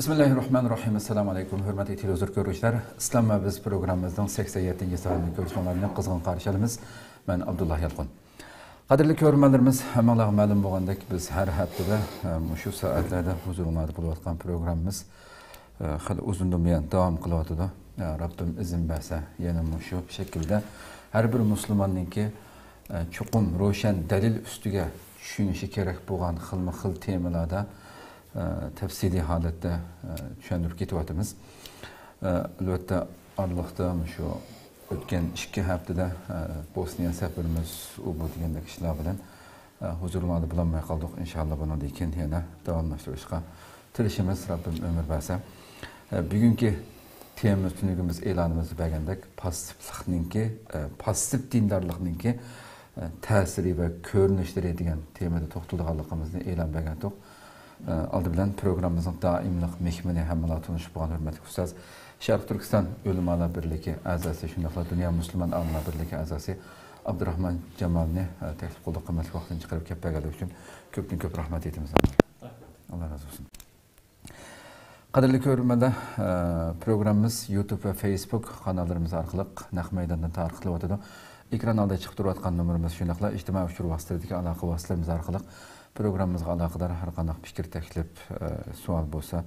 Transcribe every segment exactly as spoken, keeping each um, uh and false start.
بىسمىللاھىررەھمانىررەھىم. ئەسسالامۇئەلەيكۇم، ھۆرمەتلىك تېلېۋىزور كۆرگۈچىلەر. ئىسلام ۋە بىز پروگراممىمىزنىڭ سەكسەن يەتتىنچى سانىنى كۆرۈشۈڭلارنى قىزغىن قارشى ئالىمىز. مەن ئابدۇللا يالقۇن. قەدىرلىك كۆرۈرمەنلىرىمىز، ھەممىڭلارغا مەلۇم بولغاندەك، بىز ھەر ھەپتىدە، ئە، مۇشۇ سائەتلەردە ھۇزۇرۇڭلاردا بولۇۋاتقان پروگراممىمىز، ئە، خېلى ئۇزۇندىن بۇيان داۋام قىلىۋاتىدۇ. ئە، رەببىم ئىزىن بەرسە، يەنە مۇشۇ شەكىلدە ھەر بىر مۇسۇلماننىڭكى، ئە، چوقۇم روشەن دەلىل ئۈستىگە چۈشىنىشى كېرەك بولغان خىلمۇ خىل تېمىلاردا، ئە، تەپسىلىي ھالەتتە، ئە، چۈشەندۈرۈپ كېتىۋاتىمىز. ئە، ئەلۋەتتە، ئارىلىقتا مۇشۇ ئۆتكەن ئىككى ھەپتىدە، ئە، بوسنىيە سەپىرىمىز، ئۇ بۇ دېگەندەك ئىشلار بىلەن، ئە، ھۇزۇرلاردا بولالماي قالدۇق. ئىنشاللا بۇنىڭدىن كېيىن يەنە داۋاملاشتۇرۇشقا تىرىشىمىز، رەببىم ئۆمۈر بەرسە. ئە، بۈگۈنكى تېمىمىز، تۈنۈگۈن بىز ئېلانىمىزدا بەرگەندەك، پاسسىپلىقنىڭكى، ئە، پاسسىپ دىندارلىقنىڭكى، ئە، تەسىرى ۋە كۆرۈنۈشلىرى دېگەن تېمىدا توختىلىدىغانلىقىمىزنى ئېلان بەرگەنتۇق. ئالدى بىلەن پروگراممىمىزنىڭ دائىملىق مېھمىنى، ھەممىلا تونۇشۇپ بولغان ھۆرمەتلىك ئۇستاز، شەرقىي تۈركىستان ئۆلىمالار بىرلىكى ئەزاسى، شۇنداقلا دۇنيا مۇسۇلمان ئالىملار بىرلىكى ئەزاسى ئابدۇراخمان جامالنى، ئە، تەكلىپ قىلدۇق، قىممەتلىك ۋاقتىنى چىقىرىپ كەپ بەرگەنلىكى ئۈچۈن كۆپتىن كۆپ رەھمەت ئېيتىمىز. ئاللا رازى بولسۇن. قەدىرلىك كۆرۈرمەنلەر، ئە، پروگراممىمىز يۇتۇب ۋە فېيسبۇك قاناللىرىمىز ئارقىلىق، نەق مەيداندىن تارقىتىلىۋاتىدۇ. ئېكران ئالدىدا چىقىپ تۇرۇۋاتقان نومۇرىمىز، شۇنداقلا ئىجتىمائىي ئۇچۇر ۋاسىتىلىرىدىكى ئالاقە ۋاسىتىلىرىمىز ئارقىلىق پروگراممىمىزغا ئالاقىدار ھەر قانداق پىكىر، تەكلىپ، ئە، سوئال بولسا،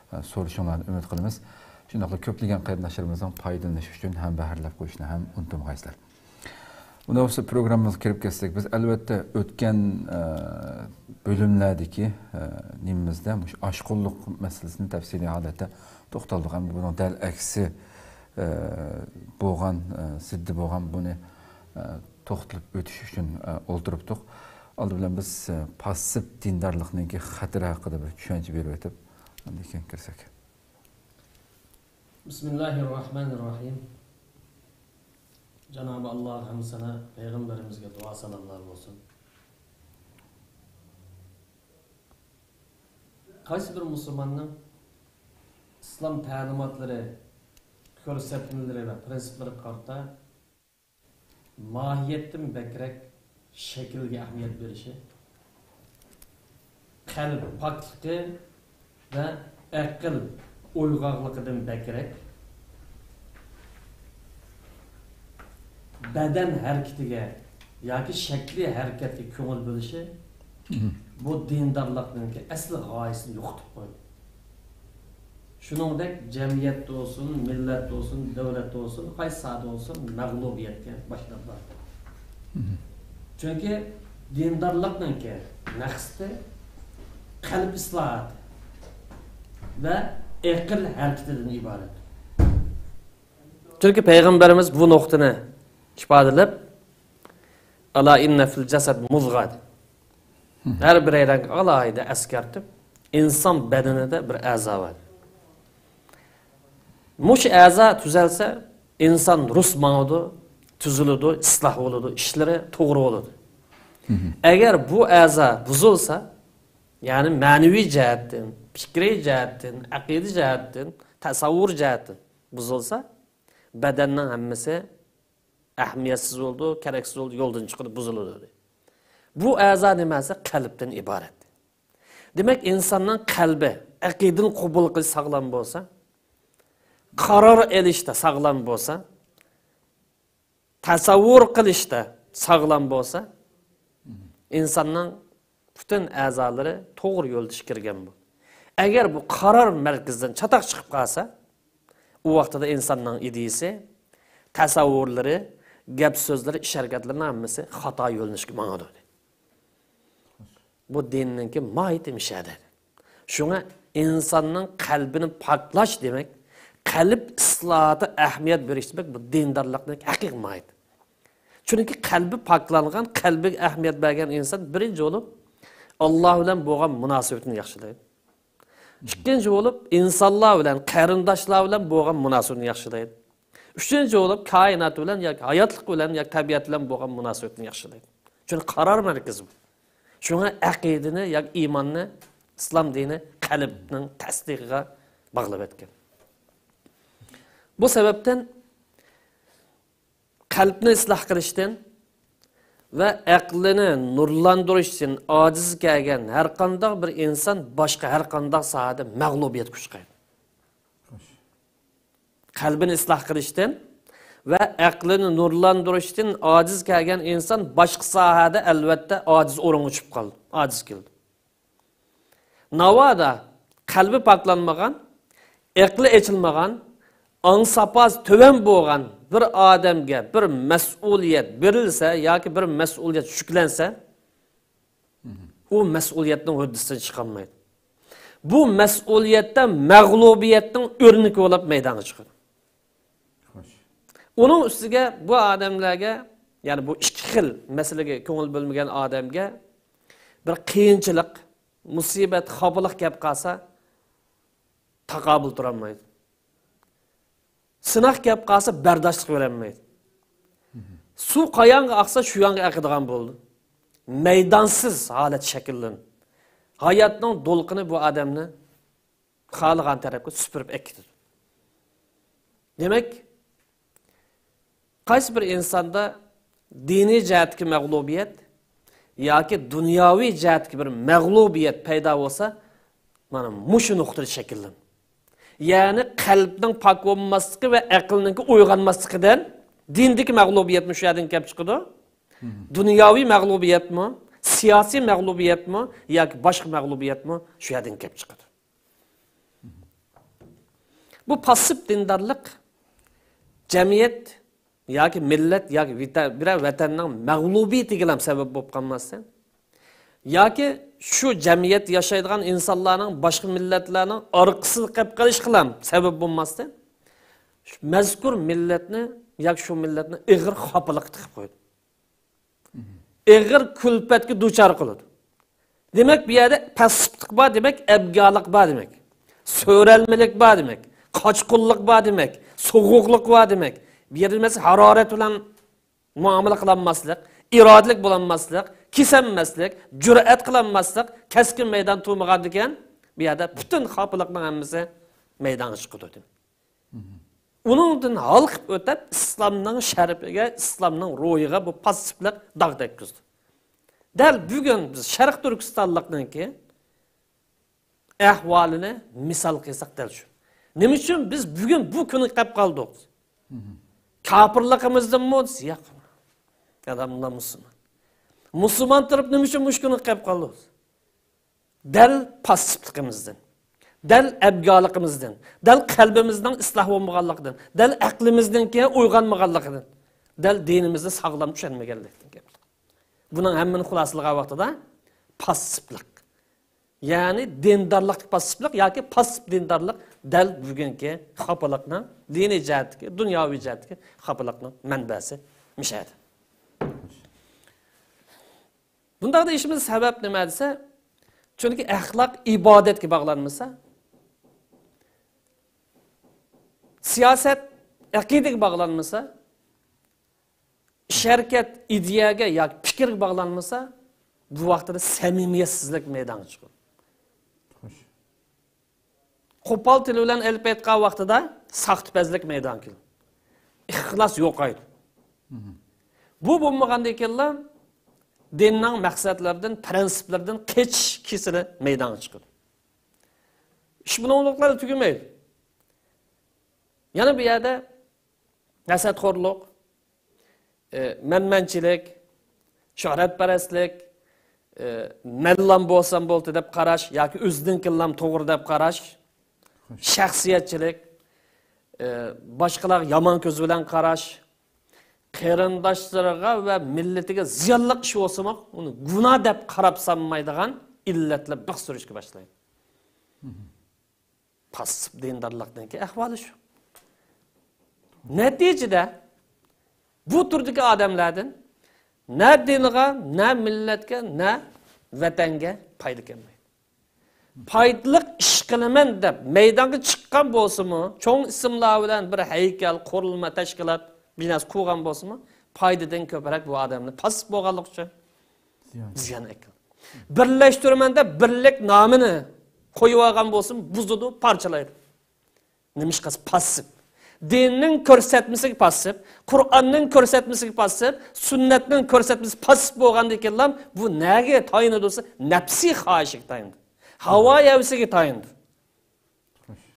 ئە، سورىشىڭلارنى ئۈمىد قىلىمىز. شۇنداقلا كۆپلىگەن قېرىنداشلىرىمىزنىڭ پايدىلىنىشى ئۈچۈن ھەمبەھىرلەپ قويۇشنى ھەم ئۇنتۇمىغايسىلەر. ئۇنداق بولسا پروگراممىمىزغا كىرىپ كەتسەك، بىز ئەلۋەتتە ئۆتكەن، ئە، بۆلۈملەردىكى، ئە، نېمىمىزدە مۇشۇ ئاشقۇنلۇق مەسىلىسىنى تەپسىلىي ھالەتتە توختالدۇق. ئەمدى بۇنىڭ دەل ئەكسى، ئە، بولغان، ئە، زىددى بولغان بۇنى، ئە، توختىلىپ ئۆتۈش ئۈچۈن، ئە، ئولتۇرۇپتۇق. ئالدى بىلەن بىز، ئە، پاسسىپ دىندارلىقنىڭكى خەتىرى ھەققىدە بىر چۈشەنچە بېرىۋېتىپ، ئاندىن كېيىن كىرسەك. بىسمىللاھىررەھمانىررەھىم. جانابى ئاللاغا ھەمدۇ سانا، پەيغەمبىرىمىزگە دۇئا سالاملار بولسۇن. قايسى بىر مۇسۇلماننىڭ ئىسلام تەلىماتلىرى، كۆرسەتمىلىرى ۋە پرىنسىپلىرىغا قارىتا ماھىيەتتىن بەكرەك شەكىلگە ئەھمىيەت بېرىشى، قەلب پاكلىقى ۋە ئەقىل ئويغاقلىقىدىن بەكرەك بەدەن ھەرىكىتىگە ياكى شەكلىي ھەرىكەتكە كۆڭۈل بۆلۈشى، بۇ دىندارلىقنىڭكى ئەسلى غايىسىنى يوقىتىپ قويدى. شۇنىڭدەك جەمئىيەتتە بولسۇن، مىللەتتە بولسۇن، دۆلەتتە بولسۇن، قايسى ساھەدە بولسۇن، مەغلۇبىيەتكە باشلاپ باردى. چۈنكى دىندارلىقنىڭكى مەقسىتى قەلب ئىسلاھاتى ۋە ئەقىل ھەرىكىتىدىن ئىبارەت. چۈنكى پەيغەمبىرىمىز بۇ نۇقتىنى ئىپادىلەپ، «ئالا ئىننە فىل جەسەد مۇزغا» دېدى. ھەر بىرەيلەنگە ئالاھىدە ئەسكەرتىپ، ئىنسان بەدىنىدە بىر ئەزا بار. مۇشۇ ئەزا تۈزەلسە، ئىنسان رۇس ماڭىدۇ، تۈزۈلىدۇ، ئىسلاھ بولىدۇ، ئىشلىرى توغرا بولىدۇ. ئەگەر بۇ ئەزا بۇزۇلسا، يەنى مەنىۋى جەھەتتىن، پىكرىي جەھەتتىن، ئەقىدە جەھەتتىن، تەسەۋۋۇر جەھەتتىن بۇزۇلسا، بەدەننىڭ ھەممىسى ئەھمىيەتسىز بولىدۇ، كېرەكسىز بولىدۇ، يولدىن چىقىدۇ، بۇزۇلىدۇ، دېدى. بۇ ئەزا نېمە دېسە، قەلبتىن ئىبارەت. دېمەك، ئىنساننىڭ قەلبى، ئەقىدىنى قوبۇل قىلىش ساغلام بولسا، قارار ئېلىشتا ساغلام بولسا، تەسەۋۋۇر قىلىشتا ساغلام بولسا، ئىنساننىڭ پۈتۈن ئەزالىرى توغرا يولدا ئىشقا كىرگەن بولىدۇ. ئەگەر بۇ قارار مەركىزىدىن چاتاق چىقىپ قالسا، ئۇ ۋاقتىدا ئىنساننىڭ ئىدىيىسى، تەسەۋۋۇرلىرى، گەپ سۆزلىرى، ئىش ھەرىكەتلىرىنىڭ ھەممىسى خاتا يۆنىلىشكە ماڭىدۇ. بۇ دىننىڭكى ماھىيىتى مۇشۇ يەردە. شۇڭا ئىنساننىڭ قەلبىنى پاكلاش دېمەك، قەلب ئىسلاھاتى ئەھمىيەت بېرىش دېمەك، بۇ دىندارلىقنىڭ ھەقىقىي ماھىيىتى. چۈنكى قەلبى پاكلانغان، قەلبىگە ئەھمىيەت بەرگەن ئىنسان بىرىنچى بولۇپ ئاللا بىلەن بولغان مۇناسىۋىتىنى ياخشىلايدۇ. ئىككىنچى بولۇپ ئىنسانلار بىلەن، قېرىنداشلار بىلەن بولغان مۇناسىۋىتىنى ياخشىلايدۇ. ئۈچىنچى بولۇپ، كائىنات بىلەن ياكى ھاياتلىق بىلەن ياكى تەبىئەت بىلەن بولغان مۇناسىۋىتىنى ياخشىلايدۇ. چۈنكى قارار مەركىزى بۇ. شۇڭا ئەقىدىنى ياكى ئىماننى ئىسلام دىنى قەلبنىڭ تەستىقىغا باغلاپ ئەتكەن. بۇ سەۋەبتىن قەلبنى ئىسلاھ قىلىشتىن، ۋە ئەقلىنى نۇرلاندۇرۇشتىن ئاجىز كەلگەن ھەرقانداق بىر ئىنسان باشقا ھەرقانداق ساھەدە مەغلۇبىيەتكە ئۇچرايدۇ. قەلبىنى ئىسلاھ قىلىشتىن ۋە ئەقلىنى نۇرلاندۇرۇشتىن ئاجىز كەلگەن ئىنسان باشقا ساھەدە ئەلۋەتتە ئاجىز ئورۇنغا چۈشۈپ قالىدۇ، ئاجىز كېلىدۇ. ناۋادا قەلبى پاكلانمىغان، ئەقلى ئېچىلمىغان، ئاڭ ساپاسى تۆۋەن بولغان بىر ئادەمگە بىر مەسئۇلىيەت بېرىلسە ياكى بىر مەسئۇلىيەت يۈكلەنسە، ئۇ مەسئۇلىيەتنىڭ ھۆددىسىدىن چىقالمايدۇ. بۇ مەسئۇلىيەتتە مەغلۇبىيەتنىڭ ئۆرنىكى بولۇپ مەيدانغا چىقىدۇ. خوش. ئۇنىڭ ئۈستىگە بۇ ئادەملەرگە، يەنى بۇ ئىككى خىل مەسىلىگە كۆڭۈل بۆلمىگەن ئادەمگە بىر قىيىنچىلىق، مۇسىبەت، خاپىلىق كەپ قالسا، تاقابىل تۇرالمايدۇ. سىناق كەپ قالسا، بەرداشلىق بېرەلمەيدۇ. سۇ قايانغا ئاقسا، شۇ يانغا ئېقىدىغان بولىدۇ. مەيدانسىز ھالەت شەكىللىنىدۇ. ھاياتنىڭ دولقۇنى بۇ ئادەمنى خالىغان تەرەپكە سۈپۈرۈپ ئەكېتىدۇ. دېمەك، قايسى بىر ئىنساندا دىنىي جەھەتتىكى مەغلۇبىيەت ياكى دۇنياۋى جەھەتتىكى بىر مەغلۇبىيەت پەيدا بولسا، مانا مۇشۇ نۇقتىدا شەكىللىنىدۇ. يەنى قەلبنىڭ پاك بولماسلىقى ۋە ئەقىلنىڭكى ئويغانماسلىقىدىن دىندىكى مەغلۇبىيەتمۇ شۇ يەردىن كەپ چىقىدۇ. دۇنياۋى مەغلۇبىيەتمۇ، سىياسىي مەغلۇبىيەتمۇ ياكى باشقا مەغلۇبىيەتمۇ شۇ يەردىن كەپ چىقىدۇ. بۇ پاسسىپ دىندارلىق جەمئىيەت ياكى مىللەت ياكى ۋىتە-، بىرەر ۋەتەننىڭ مەغلۇبىيىتىگىلا سەۋەب بولۇپ قالماستىن، ياكى شۇ جەمئىيەتتە ياشايدىغان ئىنسانلارنىڭ باشقا مىللەتلەرنىڭ ئارقىسىدا قېلىپ قېلىشقىلا سەۋەب بولماستىن، مەزكۇر مىللەتنى ياكى شۇ مىللەتنى ئېغىر خاپىلىققا تىقىپ قويدى. ئېغىر كۈلپەتكە دۇچار قىلىدۇ. دېمەك، بۇ يەردە پاسسىپلىق بار دېمەك، ئەبگالىق بار دېمەك، سۆرەلمىلىك بار دېمەك، قاچقۇنلۇق بار دېمەك، سوغۇقلۇق بار دېمەك. بۇ يەردە مەسىلەن، ھارارەت بىلەن مۇئامىلە قىلالماسلىق، ئىرادىلىك بولالماسلىق، كېسەلمەسلىك، جۈرئەت قىلالماسلىق، كەسكىن مەيدان تۇرمىغاندىكىن، بۇ يەردە پۈتۈن خاپىلىقنىڭ ھەممىسى مەيدانغا چىقىدۇ. ئۇنىڭدىن ھالقىپ ئۆتۈپ، ئىسلامنىڭ شەرىپىگە، ئىسلامنىڭ روھىغا بۇ پاسسىپلىق داغ تەگكۈزدى. دەل بۈگۈن بىز شەرق تۈركىستانلىقنىڭكى ئەھۋالىنى مىسال قىلساق دەل شۇ. نېمە ئۈچۈن بىز بۈگۈن بۇ كۈنگە قېلىپ قالدۇق؟ كاپىرلىقىمىزدىنمۇ؟ ياق. ئادەملەر مۇسۇلمان. مۇسۇلمان تۇرۇپ نېمە ئۈچۈن مۇشۇ كۈنگە قېلىپ قالدۇق؟ دەل پاسسىپلىقىمىزدىن، دەل ئەبگالىقىمىزدىن، دەل قەلبىمىزنىڭ ئىسلاھ بولمىغانلىقىدىن، دەل ئەقلىمىزنىڭكى ئويغانمىغانلىقىدىن، دەل دىنىمىزنى ساغلام چۈشەنمىگەنلىكتىن كېلىپ چىقىدۇ. بۇنىڭ ھەممىنى خۇلاسىلىغان ۋاقتىدا پاسسىپلىق. يەنى دىندارلىقتىكى پاسسىپلىق ياكى پاسسىپ دىندارلىق دەل بۈگۈنكى خاپىلىقنىڭ دىنىي جەھەتتىكى، دۇنياۋى جەھەتتىكى خاپىلىقنىڭ مەنبەسى مىشەدە. بۇنداق دېيىشىمىز سەۋەب نېمە دېسە، چۈنكى ئەخلاق ئىبادەتكە باغلانمىسا، سىياسەت ئەقىدىگە باغلانمىسا، ئىش-ھەرىكەت ئىدىيەگە ياكى پىكىرگە باغلانمىسا، بۇ ۋاقتىدا سەمىمىيەتسىزلىك مەيدانغا چىقىدۇ. خوش. قوپال تىل بىلەن ئېلىپ ئېيتقان ۋاقتىدا ساختىپەزلىك مەيدانغا كېلىدۇ. ئىخلاس يوقايدۇ. بۇ بولمىغاندىن كېيىنلا دىننىڭ مەقسەتلىرىدىن، پىرىنسىپلىرىدىن قېچىش كېسىلى مەيدانغا چىقىدۇ. ئىش بۇنىڭلىقلاردا تۈگىمەيدۇ. يەنە بۇ يەردە ھەسەتخورلۇق، ئى، مەنمەنچىلىك، شۆھرەتپەرەسلىك، ئى، مەنلام بولسام بولدى دەپ قاراش ياكى ئۆزىنىڭكىلام توغرا دەپ قاراش، شەخسىيەتچىلىك، ئى، باشقىلارغا يامان كۆز بىلەن قاراش، قېرىنداشلىرىغا ۋە مىللىتىگە زىيانلىق ئىش بولسىمۇ، ئۇنى گۇناھ دەپ قاراپ سانمايدىغان ئىللەتلەر بىخ سۈرۈشكە باشلايدۇ. پاسسىپ دىندارلىقنىڭكى ئەھۋالى شۇ. نەتىجىدە بۇ تۈردىكى ئادەملەردىن نە دىنغا، نە مىللەتكە، نە ۋەتەنگە پايدا كەلمەيدۇ. پايدىلىق ئىش قىلىمەن دەپ مەيدانغا چىققان بولسىمۇ، چوڭ ئىسىملار بىلەن بىر ھەيكەل، قۇرۇلما، تەشكىلات، بىناسى قۇرغان بولسىمۇ، پايدىدىن كۆپرەك بۇ ئادەمنى پاسسىپ بولغانلىقى ئۈچۈن زىيان. زىيان ئەكەل. بىرلەشتۈرىمەن دەپ بىرلىك نامىنى قويۇۋالغان بولسىمۇ، بۇزىدۇ، پارچىلايدۇ. نېمىشقا؟ پاسسىپ. دىننىڭ كۆرسەتمىسىگە پاسسىپ، قۇرئاننىڭ كۆرسەتمىسىگە پاسسىپ، سۈننەتنىڭ كۆرسەتمىسى پاسسىپ بولغاندىن كېيىنلا بۇ نەگە تايىنىدۇ دېسە، نەپسىي خاھىشىگە تايىنىدۇ. ھاۋا ھەۋىسىگە تايىنىدۇ.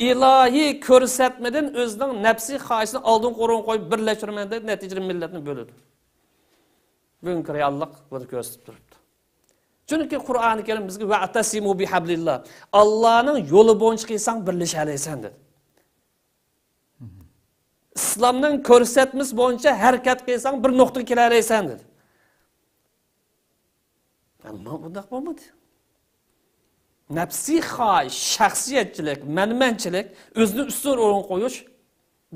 ئىلاھىي كۆرسەتمىدىن ئۆزىنىڭ نەپسىي خاھىشىنى ئالدىنقى ئورۇنغا قويۇپ بىرلەشتۈرىمەن دەپ، نەتىجىدە مىللەتنى بۆلىدۇ. بۈگۈنكى رېئاللىق بۇنى كۆرسىتىپ تۇرۇپتۇ. چۈنكى قۇرئانى كەرىم بىزگە «ۋەئتەسىمۇ بىھەبلىللا»، ئاللانىڭ يولى بويىچە قىلساڭ بىرلىشەلەيسەن دېدى. ئىسلامنىڭ كۆرسەتمىسى بويىچە ھەرىكەت قىلساڭ بىر نۇقتىغا كېلەلەيسەن دېدى. ئەمما بۇنداق بولمىدى. نەپسىي خاھىش، شەخسىيەتچىلىك، مەنمەنچىلىك، ئۆزىنى ئۈستۈن ئورۇنغا قويۇش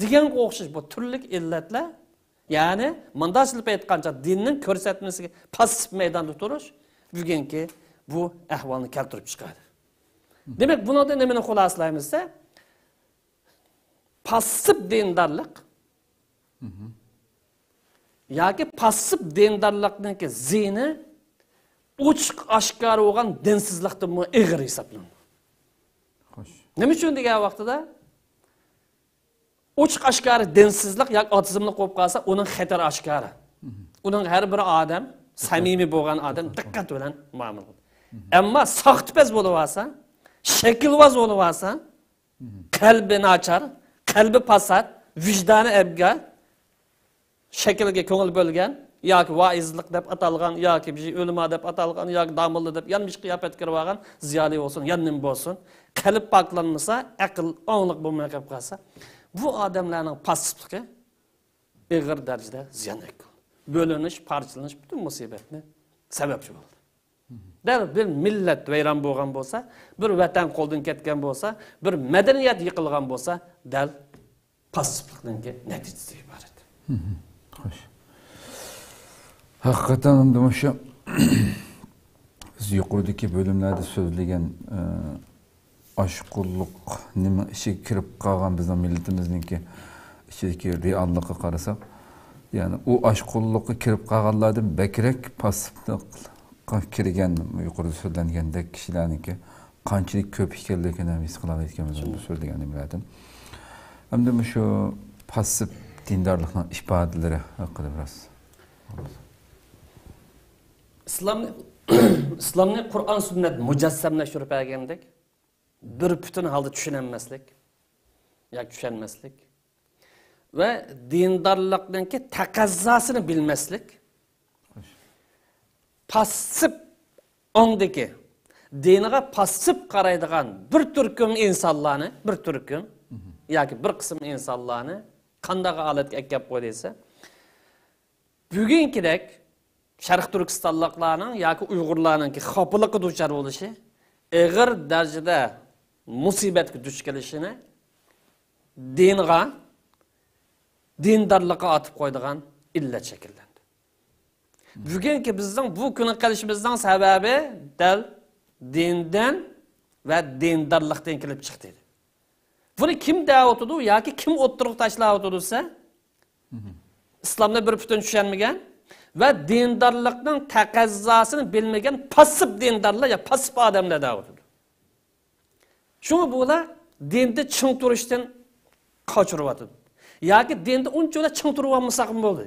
دېگەنگە ئوخشاش بۇ تۈرلۈك ئىللەتلەر، يەنى مۇنداقچىلىپ ئېيتقانچە دىننىڭ كۆرسەتمىسىگە پاسسىپ مەيداندا تۇرۇش بۈگۈنكى بۇ ئەھۋالنى كەلتۈرۈپ چىقاردى. دېمەك، بۇنىڭدىن نېمىنى خۇلاسىلايمىز دېسە، پاسسىپ دىندارلىق ياكى پاسسىپ دىندارلىقنىڭكى زىيىنى ئوچۇق ئاشكارا بولغان دىنسىزلىقتىنمۇ ئېغىر ھېسابلىنىدۇ. خوش. نېمە ئۈچۈن دېگەن ۋاقتىدا، ئوچۇق ئاشكارا دىنسىزلىق ياكى ئاتېئىزملىق بولۇپ قالسا، ئۇنىڭ خەتىرى ئاشكارا. ئۇنىڭ ھەر بىر ئادەم، سەمىمىي بولغان ئادەم دىققەت بىلەن مۇئامىلە قىلىدۇ. ئەمما ساختىپەز بولۇۋالسا، شەكىلۋاز بولۇۋالسا، قەلبى ناچار، قەلبى پاسات، ۋىجدانى ئەبگار، شەكىلگە كۆڭۈل بۆلگەن ياكى ۋائىزلىق دەپ ئاتالغان ياكى بىر ئۆلىما دەپ ئاتالغان ياكى داموللا دەپ يانمىش قىياپەتكە كىرىۋالغان زىيالىي بولسۇن، يا نېمە بولسۇن، قەلب پاكلانمىسا، ئەقىل ئاڭلىق بولماي قېلىپ قالسا، بۇ ئادەملەرنىڭ پاسسىپلىقى ئېغىر دەرىجىدە زىيان ئەكىلىدۇ. بۆلۈنۈش، پارچىلىنىش پۈتۈن مۇسىبەتنى سەۋەبچى بولىدۇ. دەل بىر مىللەت ۋەيران بولغان بولسا، بىر ۋەتەن قولدىن كەتكەن بولسا، بىر مەدەنىيەت يىقىلغان بولسا، دەل پاسسىپلىقنىڭكى نەتىجىسى ئىبارەت. خوش. ھەقىقەتەن ئەمدى مۇشۇ بىز يۇقىرىدىكى بۆلۈملەردە سۆزلىگەن، ئە، ئاشقۇنلۇق نېمە ئىچىگە كىرىپ قالغان بىزنىڭ مىللىتىمىزنىڭكى ئىچىدىكى رېئاللىققا قارىساق، يەنى ئۇ ئاشقۇنلۇققا كىرىپ قالغانلاردىن بەكرەك پاسسىپلىققا كىرگەن، يۇقىرىدا سۆزلەنگەندەك كىشىلەرنىڭكى قانچىلىك كۆپ ئىكەنلىكىنى ھەم ھېس قىلالايدىكەنمىز، شۇنداق. بۇ سۆزلىگەن نېمىلەردىن. ئەمدى مۇشۇ پاسسىپ دىندارلىقنىڭ ئىپادىلىرى ھەققىدە بىراز. ئىسلام، ئىسلامنى قۇرئان سۈننەت مۇجەسسەملەشتۈرۈپ بەرگەندەك، بىر پۈتۈن ھالدا چۈشىنەلمەسلىك ياكى چۈشەنمەسلىك ۋە دىندارلىقنىڭكى تەقەززاسىنى بىلمەسلىك، پاسسىپ ئاڭدىكى، دىنىغا پاسسىپ قارايدىغان بىر تۈركۈم ئىنسانلارنى، بىر تۈركۈم ياكى بىر قىسىم ئىنسانلارنى قانداق ھالەتكە ئەكەپ قويدى دېسە، بۈگۈنكىدەك شەرقىي تۈركىستانلىقلارنىڭ ياكى ئۇيغۇرلارنىڭكى خاپىلىققا دۇچار بولۇشى، ئېغىر دەرىجىدە مۇسىبەتكە دۇچ كېلىشىنى دىنغا، دىندارلىققا ئاتىپ قويىدىغان ئىللەت شەكىللەندى. بۈگۈنكى بىزنىڭ بۇ كۈنگە قېلىشىمىزنىڭ سەۋەبى دەل دىندىن ۋە دىندارلىقتىن كېلىپ چىقتى. بۇنى كىم دەۋاتىدۇ ياكى كىم ئوتتۇرىغا تاشلاۋاتىدۇ دېسە، ئىسلامنى بىر پۈتۈن چۈشەنمىگەن ۋە دىندارلىقنىڭ تەقەززاسىنى بىلمىگەن پاسسىپ دىندارلار يا پاسسىپ ئادەملەر دەۋاتىدۇ. شۇڭا بۇلار دىندا چىڭ تۇرۇشتىن قاچۇرۇۋاتىدۇ. ياكى دىندا ئۇنچىۋالا چىڭ تۇرۇۋالمىساقمۇ بولدى.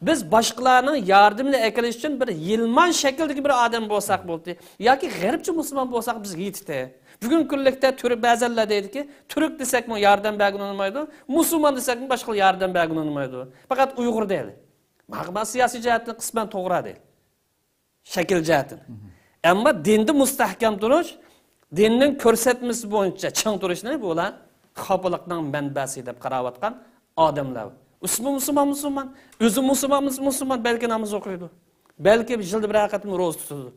بىز باشقىلارنىڭ ياردىمىنى ئەكېلىش ئۈچۈن بىر يىلمان شەكىلدىكى بىر ئادەم بولساق بولدى. ياكى غەربچە مۇسۇلمان بولساق بىزگە يېتىتتى. بۈگۈنكى كۈنلۈكتە تۈرك، بەزەنلەر دەيدىكى، تۈرك دېسەكمۇ ياردەم بەرگىلى ئۇنىمايدۇ، مۇسۇلمان دېسەكمۇ باشقىلار ياردەم بەرگىلى ئۇنىمايدۇ. پەقەت ئۇيغۇر دەيلى. مانا، مانا سىياسىي جەھەتتىن قىسمەن توغرا دەيلى. شەكىل جەھەتتىن. ئەمما دىندا مۇستەھكەم تۇرۇش، دىننىڭ كۆرسەتمىسى بويىچە چىڭ تۇرۇشنى بۇلار خاپىلىقنىڭ مەنبەسى دەپ قاراۋاتقان ئادەملەر. ئۆزىمۇ مۇسۇلمان، مۇسۇلمان. ئۆزى مۇسۇلمان، مۇسۇلمان، بەلكى ناماز ئوقۇيدۇ. بەلكى يىلدا بىرەر قېتىم روزا تۇتىدۇ.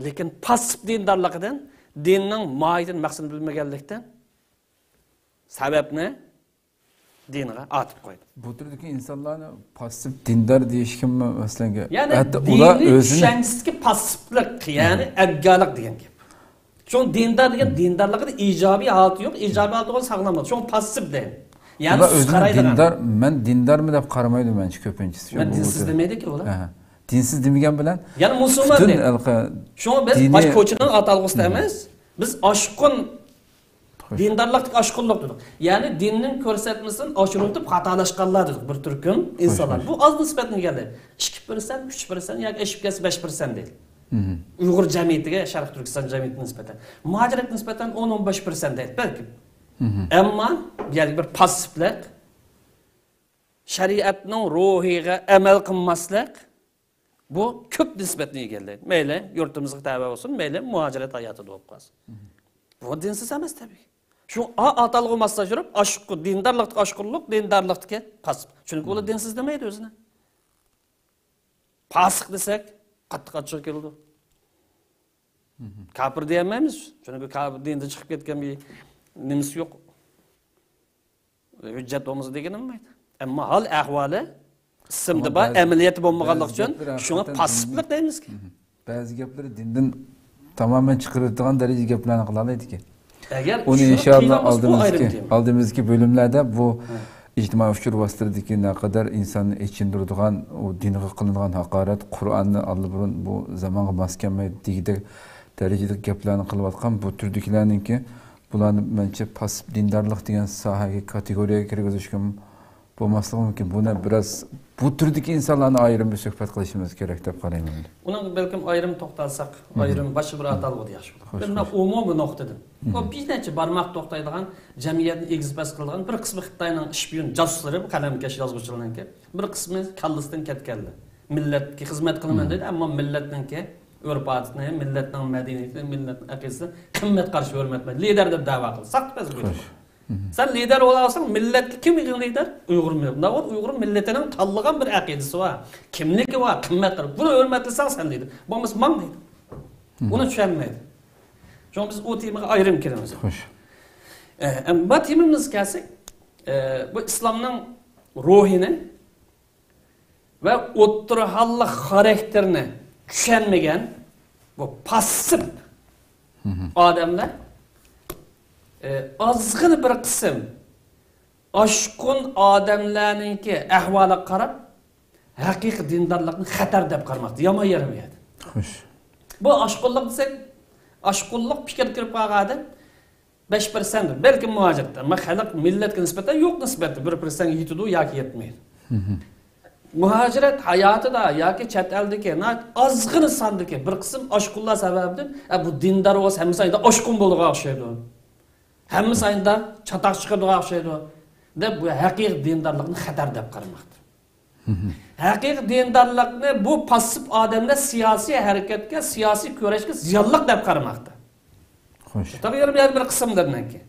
لېكىن پاسسىپ دىندارلىقىدىن، دىننىڭ ماھىيىتىنى، مەقسىتىنى بىلمىگەنلىكتىن سەۋەبنى دىنغا ئاتىپ قويدى. بۇ تۈردىكى ئىنسانلارنى پاسسىپ دىندار دېيىشكىمۇ، مەسىلەن، يەنى ھەتتا ئۇلار دىنىي ئۆزىنى چۈشەنچىسىدىكى پاسسىپلىق، يەنى ئەبگەرلىك دېگەن گەپ. شۇڭا دىندار دېگەن دىندارلىقىدا ئىجابىي ھالىتى يوق، ئىجابىي ھالىتى بولغان ساغلام بولىدۇ. شۇڭا پاسسىپ دەيدۇ. يەنى ئۇلار ئۆزىنى قارايدىغان. دىندار، مەن دىندارمەن دەپ قارىمايدۇ، مەنچە كۆپىنچىسى. مەن دىنسىز دېمەيدىكى ئۇلار. ئەھە. دىنسىز دېمىگەن بىلەن يەنى مۇسۇلمان پۈتۈن دەيدۇ. ھېلىقى شۇڭا بىز دىنىي باش كوچىنىڭ ئاتالغۇسى ئەمەس. بىز ئاشقۇن دىندارلىقتىكى ئاشقۇنلۇق دېدۇق. يەنى دىننىڭ كۆرسەتمىسىدىن ئاشۇرۇۋېتىپ خاتالاشقانلار دېدۇق بىر تۈركۈم ئىنسانلار. بۇ ئاز نىسبەتنى ئىگىلەيدۇ. ئىككى پىرسەنت، ئۈچ پىرسەنت ياكى ئېشىپ كەتسە بەش پىرسەنت دەيلى. ئۇيغۇر جەمئىيىتىگە، شەرقىي تۈركىستان جەمئىيىتىگە نىسبەتەن. مۇھاجىرەتكە نىسبەتەن ئون، ئون بەش پىرسەنت دەيلى بەلكىم. ئەمما بۇ يەردە بىر پاسسىپلىق، شەرىئەتنىڭ روھىغا ئەمەل قىلماسلىق، بۇ كۆپ نىسبەتنى ئىگىلەيدۇ. مەيلى يۇرتىمىزغا تەۋە بولسۇن، مەيلى مۇھاجىرەت ھاياتىدا بولۇپ قالسۇن. بۇ دىنسىز ئەمەس تەبىئىي. شۇ ئا-، ئاتالغۇ ماسلاشتۇرۇپ، ئاشقۇ-، دىندارلىقتىكى ئاشقۇنلۇق، دىندارلىقتىكى پاسسىپ. چۈنكى ئۇلار دىنسىز دېمەيدۇ ئۆزىنى. پاسىق دېسەك، قاتتىق ئاچچىقى كېلىدۇ. كاپىر دېيەلمەيمىز. چۈنكى كاپىر دىندىن چىقىپ كەتكەن بىر نېمىسى يوق. ھۆججەت بولمىسا دېگىنى بولمايدۇ. ئەمما ھال ئەھۋالى ئىسىمدا بار، ئەمەلىيەتتە بولمىغانلىقى ئۈچۈن شۇڭا پاسسىپلىق دەيمىزكى. بەزى گەپلىرى دىندىن تامامەن چىقىرىدىغان دەرىجىدە گەپلەرنى قىلالايدىكەن. ئەگەر ئۇنى ئىنشاللا ئالدىمىزدىكى، ئالدىمىزدىكى بۆلۈملەردە بۇ ئىجتىمائىي ئۇچۇر ۋاسىتىلىرىدىكى نەقەدەر ئىنساننى ئېچىندۇرىدىغان، ئۇ دىنغا قىلىنغان ھاقارەت، قۇرئاننى ئاللىبۇرۇن بۇ زامانغا ماس كەلمەيدۇ دېگۈدەك دەرىجىدىكى گەپلەرنى قىلىۋاتقان بۇ تۈردىكىلەرنىڭكى بۇلارنى مەنچە پاسسىپ دىندارلىق دېگەن ساھەگە، كاتېگورىيەگە كىرگۈزۈشكە بولماسلىقى مۇمكىن. بۇنى بىراز بۇ تۈردىكى ئىنسانلارنى ئايرىم بىر سۆھبەت قىلىشىمىز كېرەك دەپ قارايمەن. ئۇنىڭغا بەلكىم ئايرىم توختالساق، ئايرىم باشقا بىر ئاتالغۇدا ياخشى بولىدۇ. بىر ئومۇمىي نۇقتىدىن. بۇ بىر نەچچە بارماق توختايدىغان، جەمئىيەتنى ئېگىز-پەس قىلىدىغان بىر قىسمى خىتاينىڭ شپىيون جاسۇسلىرى، بۇ قەلەمكەش يازغۇچىلارنىڭكى بىر قىسمى كاللىسىدىن كەتكەنلەر. مىللەتكە خىزمەت قىلىمەن دەيدۇ، ئەمما مىللەتنىڭكى ئۆرپ-ئادىتىنى، مىللەتنىڭ مەدەنىيىتىنى، مىللەتنىڭ ئەقىدىسىنى قىممەت قارىشى، ھۆرمەتمەي، لىدەر دەپ دەۋا قىلىدۇ. ساختىپەزلىك. سەن لىدەر بولالىساڭ، مىللەتكە كىم لىدەر؟ ئۇيغۇر مىللىتى. ناۋادا ئۇيغۇر مىللىتىنىڭ تاللىغان بىر ئەقىدىسى بار، كىملىكى بار، قىممەت قىلىپ، بۇنى ھۆرمەتلىسەڭ سەن لىدەر. بولمىسا ماڭ دەيدۇ. ئۇنى چۈشەنمەيدۇ. شۇڭا بىز ئۇ تېمىغا ئايرىم كىرىمىز. خوش. ئە، ئەمما تېمىمىزغا كەلسەك، ئە، بۇ ئىسلامنىڭ روھىنى ۋە ئوتتۇرا ھاللىق خاراكتېرىنى چۈشەنمىگەن بۇ پاسسىپ ئادەملەر، ئى، ئازغىنە بىر قىسىم ئاشقۇن ئادەملەرنىڭكى ئەھۋالىغا قاراپ، ھەقىقىي دىندارلىقنى خەتەر دەپ قارىماقتا. يامان يېرى بۇ يەردە. خوش. بۇ ئاشقۇنلۇق دېسەك، ئاشقۇنلۇق پىكىر كىرىپ قالغان ئادەم بەش پىرسەنت، بەلكىم مۇھاجىرەت. ئەمما خەلق مىللەتكە نىسبەتەن يوق نىسبەتتە بىر پىرسەنتكە يېتىدۇ ياكى يەتمەيدۇ. مۇھاجىرەت ھاياتىدا ياكى چەت ئەلدىكى ناھايىتى ئازغىنە ساندىكى بىر قىسىم ئاشقۇنلار سەۋەبىدىن، ئە، بۇ دىندار بولسا ھەممىسى ئايدا ئاشقۇن بولىدىغان ئوخشايدۇ. ھەممىسى ئايدا چاتاق چىقىرىدىغان ئوخشايدۇ، دەپ بۇ ھەقىقىي دىندارلىقنى خەتەر دەپ قارىماقتا. ھەقىقىي دىندارلىقنى بۇ پاسسىپ ئادەملەر سىياسىي ھەرىكەتكە، سىياسىي كۈرەشكە زىيانلىق دەپ قارىماقتا. خوش. تاغيۇر بىر، بىر قىسىملىرىنىڭكى.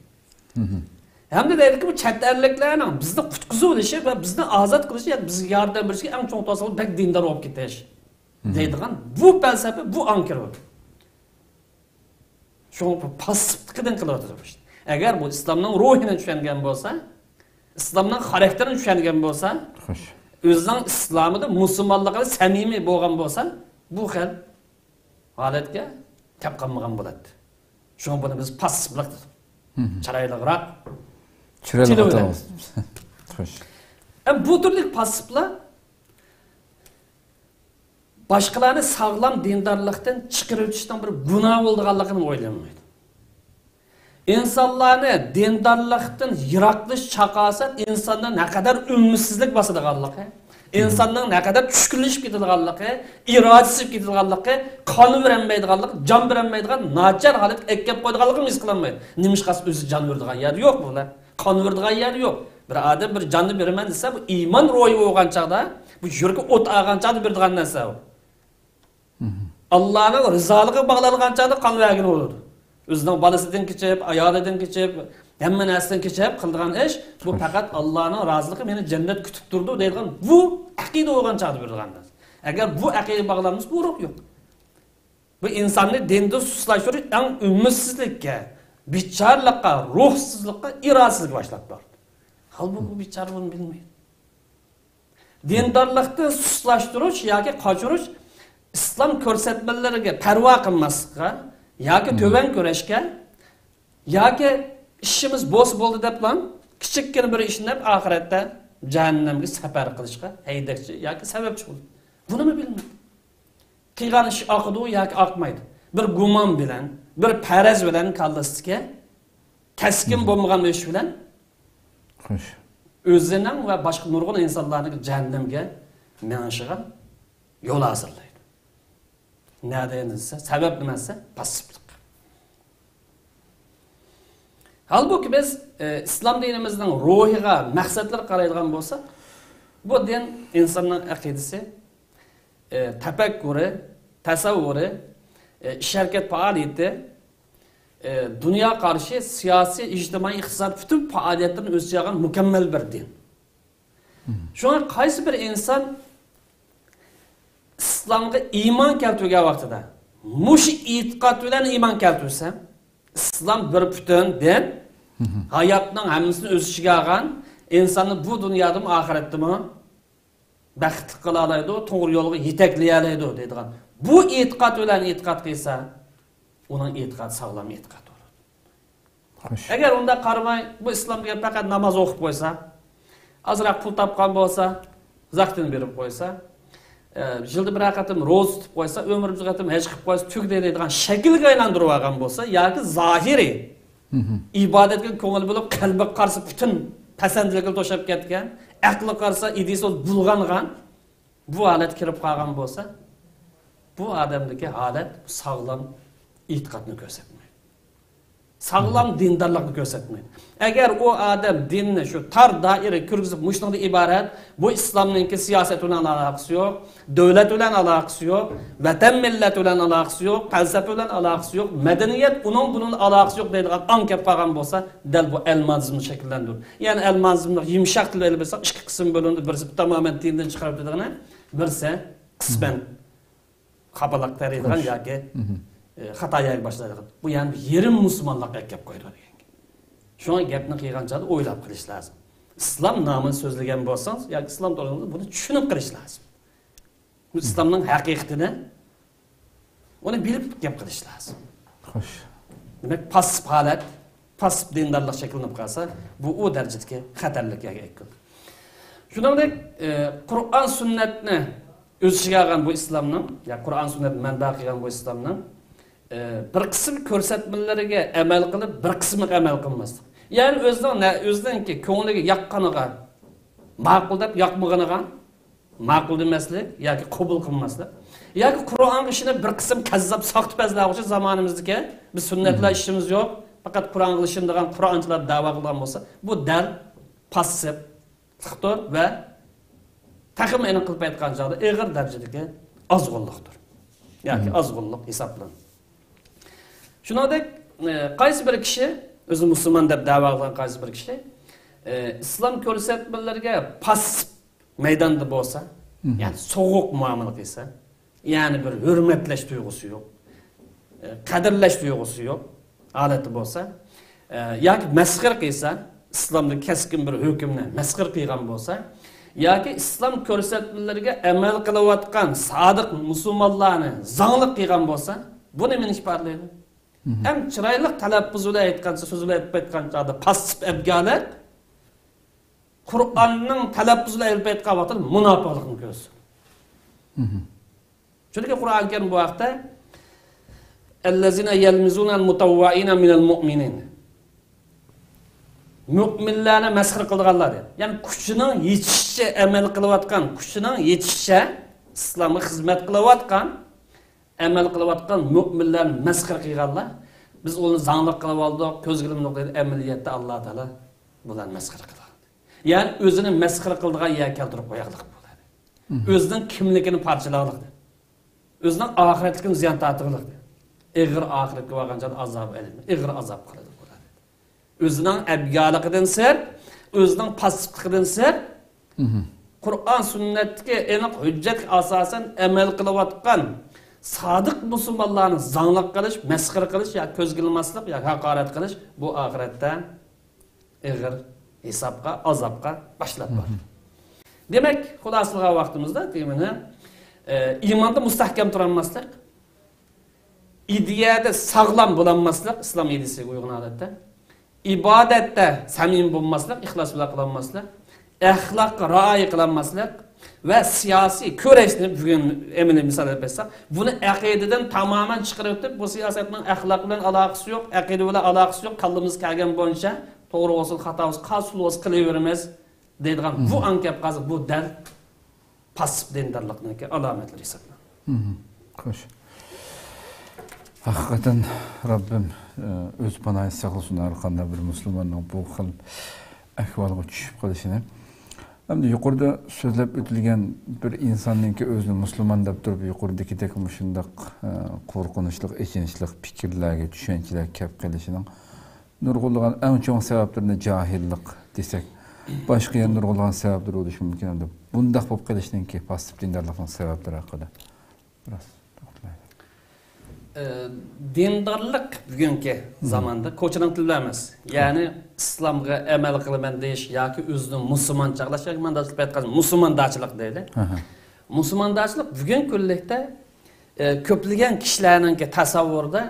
ھەمدە دەيدۇكى، بۇ چەت ئەللىكلەرنىڭ بىزنى قۇتقۇزۇۋېلىشى ۋە بىزنى ئازاد قىلىشى، يا بىزگە ياردەم بېرىشى ئەڭ چوڭ توسالغۇ بەك دىندار بولۇپ كېتىش دەيدىغان بۇ پەلسەپە، بۇ ئاڭ كىرىۋاتىدۇ. شۇڭا بۇ پاسسىپلىقىدىن قىلىۋاتىدۇ بۇ ئىشنى. ئەگەر بۇ ئىسلامنىڭ روھىنى چۈشەنگەن بولسا، ئىسلامنىڭ خاراكتېرىنى چۈشەنگەن بولسا، خوش. ئۆزىنىڭ ئىسلامىدا مۇسۇلمانلىقىدا سەمىمىي بولغان بولسا، بۇ خىل ھالەتكە كەپ قالمىغان بولاتتى. شۇڭا بۇنى بىز پاسسىپلىق دېدۇق. چىرايلىقراق تىلى بىلەن. خوش. ئەم، بۇ تۈرلۈك پاسسىپلار باشقىلارنى ساغلام دىندارلىقتىن چىقىرىۋېتىشنىڭ بىر گۇناھ بولىدىغانلىقىنى ئويلانمايدۇ. ئىنسانلارنى دىندارلىقتىن يىراقلىشىش چاقاسەت ئىنساندا نەقەدەر ئۈمىدسىزلىك باسىدىغانلىقى، ئىنساننىڭ نەقەدەر چۈشكۈنلىشىپ كېتىدىغانلىقى، ئىرادىسى سۈزۈپ كېتىدىغانلىقى، قان بېرەلمەيدىغانلىقى، جان بېرەلمەيدىغان ناچار ھالەتكە ئەكەپ قويىدىغانلىقىنى ھېس قىلالمايدۇ. نېمىشقا ئۆزى جان بېرىدىغان يەر يوق بۇلار. قان بېرىدىغان يەر يوق. بىر ئادەم بىر جاننى بېرىمەن دېسە، بۇ ئىمان روھى بولغان چاغدا، بۇ يۈرىكى ئوت ئالغان چاغدا بېرىدىغان نەرسە ئۇ. ئاللانىڭ رىزالىقىغا باغلانغان چاغدا قان بەرگىلى بولىدۇ. ئۆزىنىڭ بالىسىدىن كېچىپ، ئايالىدىن كېچىپ، ھەممە نەرسىدىن كېچىپ قىلىدىغان ئىش، بۇ پەقەت ئاللانىڭ رازىلىقى مېنى جەننەت كۈتۈپ تۇرىدۇ دەيدىغان بۇ ئەقىدە بولغان چاغدا بېرىدىغان نەرسە. ئەگەر بۇ ئەقىدە باغلانمىسا، بۇ روھ يوق. بۇ ئىنساننى دىندا سۇسلاشتۇرۇش ئەڭ ئۈمىدسىزلىككە، بىچارىلىققا، روھسىزلىققا، ئىرادىسىزلىككە باشلاپ بارىدۇ. ھالبۇكى، بۇ بىچارە بۇنى بىلمەيدۇ. دىندارلىقتىن سۇسلاشتۇرۇش ياكى قاچۇرۇش ئىسلام كۆرسەتمىلىرىگە پەرۋا قىلماسلىققا ياكى تۆۋەن كۆرۈشكە ياكى ئىشىمىز بولسا بولدى دەپلا كىچىككىنە بىر ئىشنى دەپ ئاخىرەتتە جەھەننەمگە سەپەر قىلىشقا ھەيدەكچى ياكى سەۋەبچى بولىدۇ. بۇنىمۇ بىلمەيدۇ. قىلغان ئىش ئاقىدۇ ياكى ئاقمايدۇ. بىر گۇمان بىلەن، بىر پەرەز بىلەن كاللىسىدىكى كەسكىن بولمىغان ئۆلۈش بىلەن ئۆزىنىڭ ۋە باشقا نۇرغۇن ئىنسانلارنىڭ جەھەننەمگە مېڭىشىغا يول ھازىرلايدۇ. نەدىن دېسە، سەۋەب نېمە دېسە، پاسسىپلىق. ھالبۇكى بىز، ئى، ئىسلام دىنىمىزنىڭ روھىغا، مەقسەتلىرىگە قارايدىغان بولساق، بۇ دىن ئىنساننىڭ ئەقىدىسى، ئى، تەپەككۇرى، تەسەۋۋۇرى، ئى، ئىش-ھەرىكەت پائالىيىتى، ئى، دۇنيا قارىشى، سىياسىي، ئىجتىمائىي، ئىقتىسادىي پۈتۈن پائالىيەتلىرىنى ئۆز ئىچىگە ئالغان مۇكەممەل بىر دىن. شۇڭا قايسى بىر ئىنسان ئىسلامغا ئىمان كەلتۈرگەن ۋاقتىدا، مۇشۇ ئېتىقاد بىلەن ئىمان كەلتۈرسە، ئىسلام بىر پۈتۈن دىن، ھاياتنىڭ ھەممىسىنى ئۆز ئىچىگە ئالغان، ئىنساننى بۇ دۇنيادىمۇ، ئاخىرەتتىمۇ بەختلىك قىلالايدۇ، توغرا يولغا يېتەكلىيەلەيدۇ دەيدىغان. بۇ ئېتىقاد بىلەن ئېتىقاد قىلسا، ئۇنىڭ ئېتىقادى ساغلام ئېتىقاد بولىدۇ. خوش. ئەگەر ئۇنداق قارىماي، بۇ ئىسلام دېگەن پەقەت ناماز ئوقۇپ قويسا، ئازراق پۇل تاپقان بولسا، زاكىتىنى بېرىپ قويسا، ئە، يىلدا بىرەر قېتىم روزا تۇتۇپ قويسا، ئۆمرىدە بىر قېتىم ھەج قىلىپ قويسا، تۈگىدى دەيدىغان شەكىلگە ئايلاندۇرۇۋالغان بولسا، ياكى زاھىرىي ئىبادەتكە كۆڭۈل بۆلۈپ، قەلبىگە قارىسا پۈتۈن پەسەندىلىكى توشۇپ كەتكەن، ئەقلىگە قارىسا ئىدىيىسى بۇلغانغان، بۇ ھالەتكە كىرىپ قالغان بولسا، بۇ ئادەمدىكى ھالەت ساغلام ئېتىقادنى كۆرسەتمەيدۇ. ساغلام دىندارلىقنى كۆرسەتمەيدۇ. ئەگەر ئۇ ئادەم دىننى شۇ تار دائىرە كىرگۈزۈپ، مۇشۇنىڭدىن ئىبارەت، بۇ ئىسلامنىڭكى سىياسەت بىلەن ئالاقىسى يوق، دۆلەت بىلەن ئالاقىسى يوق، ۋەتەن مىللەت بىلەن ئالاقىسى يوق، پەلسەپە بىلەن ئالاقىسى يوق، مەدەنىيەت ئۇنىڭ بۇنىڭ ئالاقىسى يوق دەيدىغان ئاڭ كەپ قالغان بولسا، دەل بۇ ئەلمانىزمنى شەكىللەندۈرىدۇ. يەنى ئەلمانىزمنى يۇمشاق تىل بىلەن ئېلىپ بەرسەك، ئىككى قىسىم بۆلۈنىدۇ. بىرسى تامامەن دىندىن چىقىرىپ دەيدىغىنى، بىرسى قىسمەن خاپىلىق تېرەيدىغان ياكى، ئە، خاتا يەرگە باشلايدىغان. بۇ يەنى يېرىم مۇسۇلمانلىققا ئەكەپ قويىدۇ دېگەن گەپ. شۇڭا گەپنى قىلغان چاغدا ئويلاپ قىلىش لازىم. ئىسلام نامىنى سۆزلىگەن بولسىڭىز ياكى ئىسلام توغرىسىدا بۇنى چۈشىنىپ قىلىش لازىم. بۇ ئىسلامنىڭ ھەقىقىتىنى ئۇنى بىلىپ گەپ قىلىش لازىم. خوش. دېمەك، پاسسىپ ھالەت، پاسسىپ دىندارلىق شەكىللىنىپ قالسا، بۇ ئۇ دەرىجىدىكى خەتەرلىك يەرگە ئەكىلىدۇ. شۇنىڭدەك، ئە، قۇرئان سۈننەتنى ئۆز ئىچىگە ئالغان بۇ ئىسلامنىڭ، يا قۇرئان سۈننەتنى مەنبە قىلغان بۇ ئىسلامنىڭ، ئە، بىر قىسىم كۆرسەتمىلىرىگە ئەمەل قىلىپ، بىر قىسمىغا ئەمەل قىلماسلىق. يەنى ئۆزىنىڭ نە-، ئۆزىنىڭكى كۆڭلىگە ياققىنىغا ماقۇل دەپ، ياقمىغىنىغا ماقۇل دېمەسلىك ياكى قوبۇل قىلماسلىق ياكى قۇرئانغا ئىشىنىپ بىر قىسىم كەززاپ ساختىپەزلەر ئوخشاش زامانىمىزدىكى بىز سۈننەتلەر ئىشىمىز يوق، پەقەت قۇرئانغا ئىشىنىدىغان قۇرئانچىلار دەۋا قىلغان بولسا، بۇ دەل پاسسىپلىقتۇر ۋە تېخىمۇ ئېنىق قىلىپ ئېيتقان چاغدا ئېغىر دەرىجىدىكى ئازغۇنلۇقتۇر. ياكى ئازغۇنلۇق ھېسابلىنىدۇ. شۇنىڭدەك، ئە، قايسى بىر كىشى ئۆزىنى مۇسۇلمان دەپ دەۋا قىلغان قايسى بىر كىشى، ئە، ئىسلام كۆرسەتمىلىرىگە پاسسىپ مەيداندا بولسا، يەنى سوغۇق مۇئامىلە قىلسا، يەنى بىر ھۆرمەتلەش تۇيغۇسى يوق، ئە، قەدىرلەش تۇيغۇسى يوق ھالەتتە بولسا، ئە، ياكى مەسخىرە قىلسا، ئىسلامدا كەسكىن بىر ھۆكۈمنى مەسخىرە قىلغان بولسا، ياكى ئىسلام كۆرسەتمىلىرىگە ئەمەل قىلىۋاتقان سادىق مۇسۇلمانلارنى زاڭلىق قىلغان بولسا، بۇ نېمىنى ئىپادىلەيدۇ؟ ئەم چىرايلىق تەلەپپۇز بىلەن ئېيتقان، سۆز بىلەن ئېيتقان چاغدا پاسسىپ ئەبگالىق، قۇرئاننىڭ تەلەپپۇزى بىلەن ئېلىپ ئېيتقان ۋاقتىدا مۇناپىقلىقنى كۆرسىتىدۇ. چۈنكى قۇرئان كەرىم بۇ ھەقتە، ئەللەزىنە يەلمىزۇنەل مۇتەۋۋەئىنە مىنەل مۇئمىنىن. مۆمىنلەرنى مەسخىرە قىلىدىغانلار دەيدۇ. يەنى كۈچىنىڭ يېتىشىچە ئەمەل قىلىۋاتقان، كۈچىنىڭ يېتىشىچە ئىسلامغا خىزمەت قىلىۋاتقان، ئەمەل قىلىۋاتقان مۆمىنلەرنى مەسخىرە قىلغانلار، بىز ئۇنى زاڭلىق قىلىۋالدۇق، كۆزگە ئىلمىدۇق دەيدۇ. ئەمەلىيەتتە ئاللا تائالا بۇلارنى مەسخىرە قىلغان. يەنى ئۆزىنى مەسخىرە قىلىدىغان يەرگە كەلتۈرۈپ قويغانلىق بۇلار. ئۆزىنىڭ كىملىكىنى پارچىلاغانلىق. ئۆزىنىڭ ئاخىرەتلىكىنى زىيان تارتىغانلىق. ئېغىر ئاخىرەتكە بارغان چاغدا ئازاب ئەلەم، ئېغىر ئازاب قىلىدۇ بۇلار. ئۆزىنىڭ ئەبگالىقىدىن سىرت، ئۆزىنىڭ پاسسىپلىقىدىن سىرت، قۇرئان سۈننەتتىكى ئېنىق ھۆججەتكە ئاساسەن ئەمەل قىلىۋاتقان سادىق مۇسۇلمانلارنى زاڭلىق قىلىش، مەسخىرە قىلىش يا كۆزگە ئىلماسلىق يا ھاقارەت قىلىش، بۇ ئاخىرەتتە ئېغىر ھېسابقا، ئازابقا باشلاپ بارىدۇ. دېمەك، خۇلاسىلىغان ۋاقتىمىزدا تېمىنى، ئە، ئىماندا مۇستەھكەم تۇرالماسلىق، ئىدىيەدە ساغلام بولالماسلىق، ئىسلام ئىدىيەسىگە ئۇيغۇن ھالەتتە. ئىبادەتتە سەمىمىي بولماسلىق، ئىخلاس بىلەن قىلالماسلىق. ئەخلاققا رىئايە قىلالماسلىق. ۋە سىياسىي كۈرەشنى بۈگۈن ئەمەلىي مىسال ئېلىپ ئېيتساق، بۇنى ئەقىدىدىن تامامەن چىقىرىۋېتىپ، بۇ سىياسەتنىڭ ئەخلاق بىلەن ئالاقىسى يوق، ئەقىدە بىلەن ئالاقىسى يوق، كاللىمىزغا كەلگەن بويىچە توغرا بولسۇن، خاتا بولسۇن، قايسى ئۇسۇل بولسا قىلىۋېرىمىز دەيدىغان بۇ ئەڭ كەپ قالسا، بۇ دەل پاسسىپ دىندارلىقنىڭكى ئالامەتلىرى ھېسابلىنىدۇ. خوش. ھەقىقەتەن رەببىم، ئۆ، ئۆز پاناھىدا ساقلىسۇن ھەر قانداق بىر مۇسۇلماننىڭ بۇ خىل ئەھۋالغا چۈشۈپ قېلىشىنى. ئەمدى يۇقىرىدا سۆزلەپ ئۆتۈلگەن بىر ئىنساننىڭكى ئۆزىنى مۇسۇلمان دەپ تۇرۇپ، يۇقىرىدىكىدەك مۇشۇنداق، ئە، قورقۇنچلۇق، ئېچىنىشلىق پىكىرلەرگە، چۈشەنچىلەرگە كەپ قېلىشىنىڭ نۇرغۇنلىغان ئەڭ چوڭ سەۋەبلىرىنى جاھىللىق دېسەك، باشقا يەنە نۇرغۇنلىغان سەۋەبلەر بولۇشى مۇمكىن. ئەمدى بۇنداق بولۇپ قېلىشنىڭكى پاسسىپ دىندارلىقنىڭ سەۋەبلىرى ھەققىدە بىراز توختىلايلى. ئە، دىندارلىق بۈگۈنكى زاماندا كوچىنىڭ تىلى ئەمەس. يەنى ئىسلامغا ئەمەل قىلىمەن دېيىش ياكى ئۆزىنى مۇسۇلمان چاغلاش ياكى مۇنداق قىلىپ ئېيتقان مۇسۇلماندارچىلىق دەيلى. مۇسۇلماندارچىلىق بۈگۈنكى كۈنلۈكتە، ئە، كۆپلىگەن كىشىلەرنىڭكى تەسەۋۋۇرىدا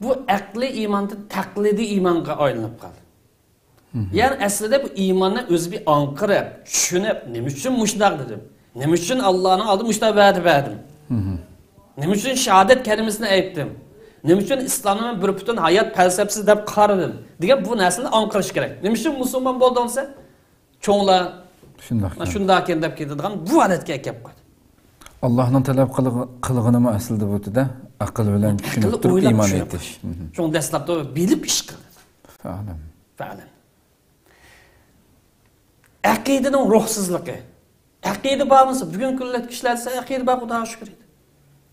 بۇ ئەقلىي ئىماندىن تەقلىدىي ئىمانغا ئايلىنىپ قالدى. يەنى ئەسلىدە بۇ ئىماننى ئۆزى بىر ئاڭقىرىپ، چۈشىنىپ، نېمە ئۈچۈن مۇشۇنداق دېدىم؟ نېمە ئۈچۈن ئاللانىڭ ئالدىدا مۇشۇنداق ۋەدە بەردىم؟ نېمە ئۈچۈن شاھادەت كەلىمىسىنى ئېيتتىم؟ نېمە ئۈچۈن ئىسلامنى مەن بىر پۈتۈن ھايات پەلسەپىسى دەپ قارىدىم؟ دېگەن بۇ نەرسىنى ئاڭقىرىش كېرەك. نېمە ئۈچۈن مۇسۇلمان بولدۇڭ دېسە، چوڭلار شۇنداق، شۇنداكەن دەپ كېتىدىغان بۇ ھالەتكە ئەكەپ قويدى. ئاللانىڭ تەلەپ قىلغ-، قىلغىنىمۇ ئەسلىدە بۇ دە، ئەقىل بىلەن چۈشىنىپ تۇرۇپ ئىمان ئېيتىش. شۇڭا دەسلەپتە بىلىپ ئىش قىلدى. فەئلەن. فەئلەن. ئەقىدىنىڭ روھسىزلىقى. ئەقىدە بار بولسا، بۈگۈنكى كۈندە كىشىلەر دېسە، ئەقىدە بار، خۇداغا شۈكۈر ئىدى.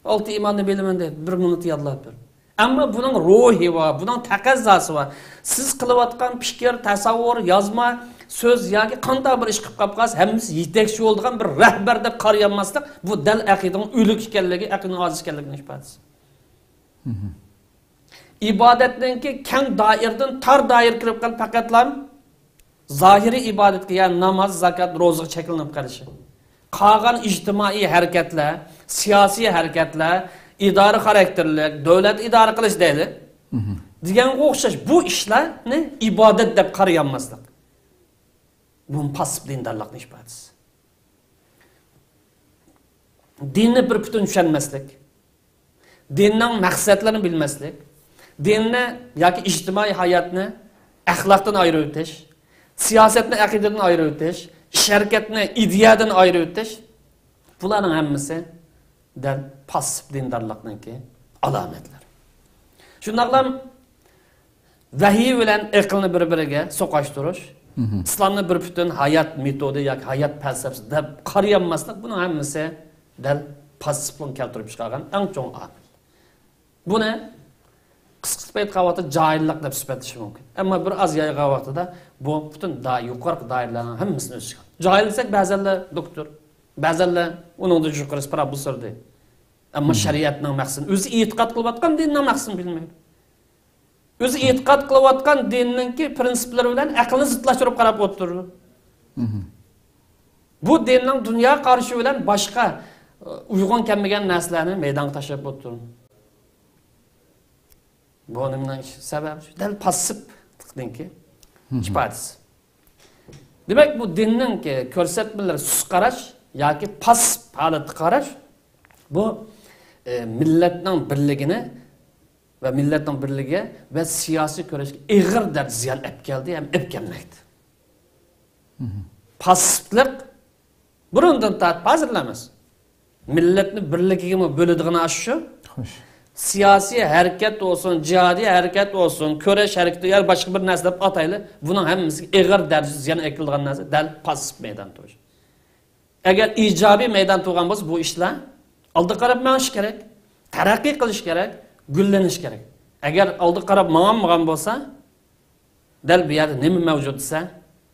ئالتە ئىماننى بىلىمەن دەيدۇ، بىر مىنۇت يادلاپ بېرىپ. ئەمما بۇنىڭ روھى بار، بۇنىڭ تەقەززاسى بار. سىز قىلىۋاتقان پىكىر، تەسەۋۋۇر، يازما، سۆز ياكى قانداق بىر ئىش قىلىپ قاپ قالسا، ھەممىسى يېتەكچى بولىدىغان بىر رەھبەر دەپ قارىيالماسلىق، بۇ دەل ئەقىدىنىڭ ئۆلۈك ئىكەنلىكى، ئەقىدىنىڭ ئاجىز ئىكەنلىكىنىڭ ئىپادىسى. ئىبادەتنىڭكى كەڭ دائىرىدىن تار دائىرىگە كىرىپ قېلىپ، پەقەتلا زاھىرىي ئىبادەتكە، يەنى ناماز، زاكات، روزىغا چەكلىنىپ قېلىشى. قالغان ئىجتىمائىي ھەرىكەتلەر، سىياسىي ھەرىكەتلەر، ئىدارە خاراكتېرلىك، دۆلەت ئىدارە قىلىش دەيلى. دېگەنگە ئوخشاش بۇ ئىشلارنى ئىبادەت دەپ قارىيالماسلىق. بۇ پاسسىپ دىندارلىقنىڭ ئىپادىسى. دىننى بىر پۈتۈن چۈشەنمەسلىك، دىننىڭ مەقسەتلىرىنى بىلمەسلىك، دىننى ياكى ئىجتىمائىي ھاياتنى ئەخلاقتىن ئايرىۋېتىش، سىياسەتنى ئەقىدىدىن ئايرىۋېتىش، ئىش ھەرىكەتنى ئىدىيەدىن ئايرىۋېتىش، بۇلارنىڭ ھەممىسى دەل پاسسىپ دىندارلىقنىڭكى ئالامەتلىرى. شۇنداقلا ۋەھىي بىلەن ئەقىلنى بىر-بىرىگە سوقاشتۇرۇش، ئىسلامنى بىر پۈتۈن ھايات مېتودى ياكى ھايات پەلسەپىسى دەپ قارىيالماسلىق، بۇنىڭ ھەممىسى دەل پاسسىپلىقنى كەلتۈرۈپ چىقارغان ئەڭ چوڭ ئامىل. بۇنى قىسقىچە ئېيتقان ۋاقىتتا جاھىللىق دەپ سۈپەتلىشى مۇمكىن. ئەمما بىر ئاز يايغان ۋاقتىدا بۇ پۈتۈن دا-، يۇقىرىقى دائىرىلەرنىڭ ھەممىسىنى ئۆز ئىچىگە ئالىدۇ. جاھىل دېسەك، بەزەنلەر دوكتور، بەزەنلەر ئۇنىڭدىن يۇقىرىسى پروفېسسور دەيدۇ. ئەمما شەرىئەتنىڭ مەقسىتىنى، ئۆزى ئېتىقاد قىلىۋاتقان دىننىڭ مەقسىتىنى بىلمەيدۇ. ئۆزى ئېتىقاد قىلىۋاتقان دىننىڭكى پرىنسىپلىرى بىلەن ئەقىلنى زىتلاشتۇرۇپ قاراپ ئولتۇرىدۇ. بۇ دىننىڭ دۇنيا قارىشى بىلەن باشقا، ئۇيغۇن كەلمىگەن نەرسىلەرنى مەيدانغا تاشلاپ ئولتۇرىدۇ. بۇ نېمىنىڭ سەۋەبى؟ دەل پاسسىپلىقنىڭكى ئىپادىسى. دېمەك، بۇ دىننىڭكى كۆرسەتمىلىرى سۇس قاراش ياكى پاسسىپ ھالەتتە قاراش، بۇ، ئە، مىللەتنىڭ بىرلىكىنى ۋە مىللەتنىڭ بىرلىكىگە ۋە سىياسىي كۈرەشكە ئېغىر دەرىجىدە زىيان ئەپ كەلدى ھەم ئەپ كەلمەكتە. پاسسىپلىق بۇرۇندىن تارتىپ ھازىرلا ئەمەس. مىللەتنى بىرلىكىگىمۇ بۆلىدىغىنى ئاشۇ شۇ. خوش. سىياسىي ھەرىكەت بولسۇن، جىھادىي ھەرىكەت بولسۇن، كۈرەش ھەرىكىتى يا باشقا بىر نەرسە دەپ ئاتايلى، بۇنىڭ ھەممىسىگە ئېغىر دەرىجىدە زىيان ئەكېلىدىغان نەرسە دەل پاسسىپ مەيدان تۇرۇش. ئەگەر ئىجابىي مەيدان تۇرغان بولسا، بۇ ئىشلار ئالدىغا قاراپ مېڭىش كېرەك، تەرەققىي قىلىش كېرەك، گۈللىنىش كېرەك. ئەگەر ئالدىغا قاراپ ماڭالمىغان بولسا، دەل بۇ يەردە نېمە مەۋجۇت دېسە،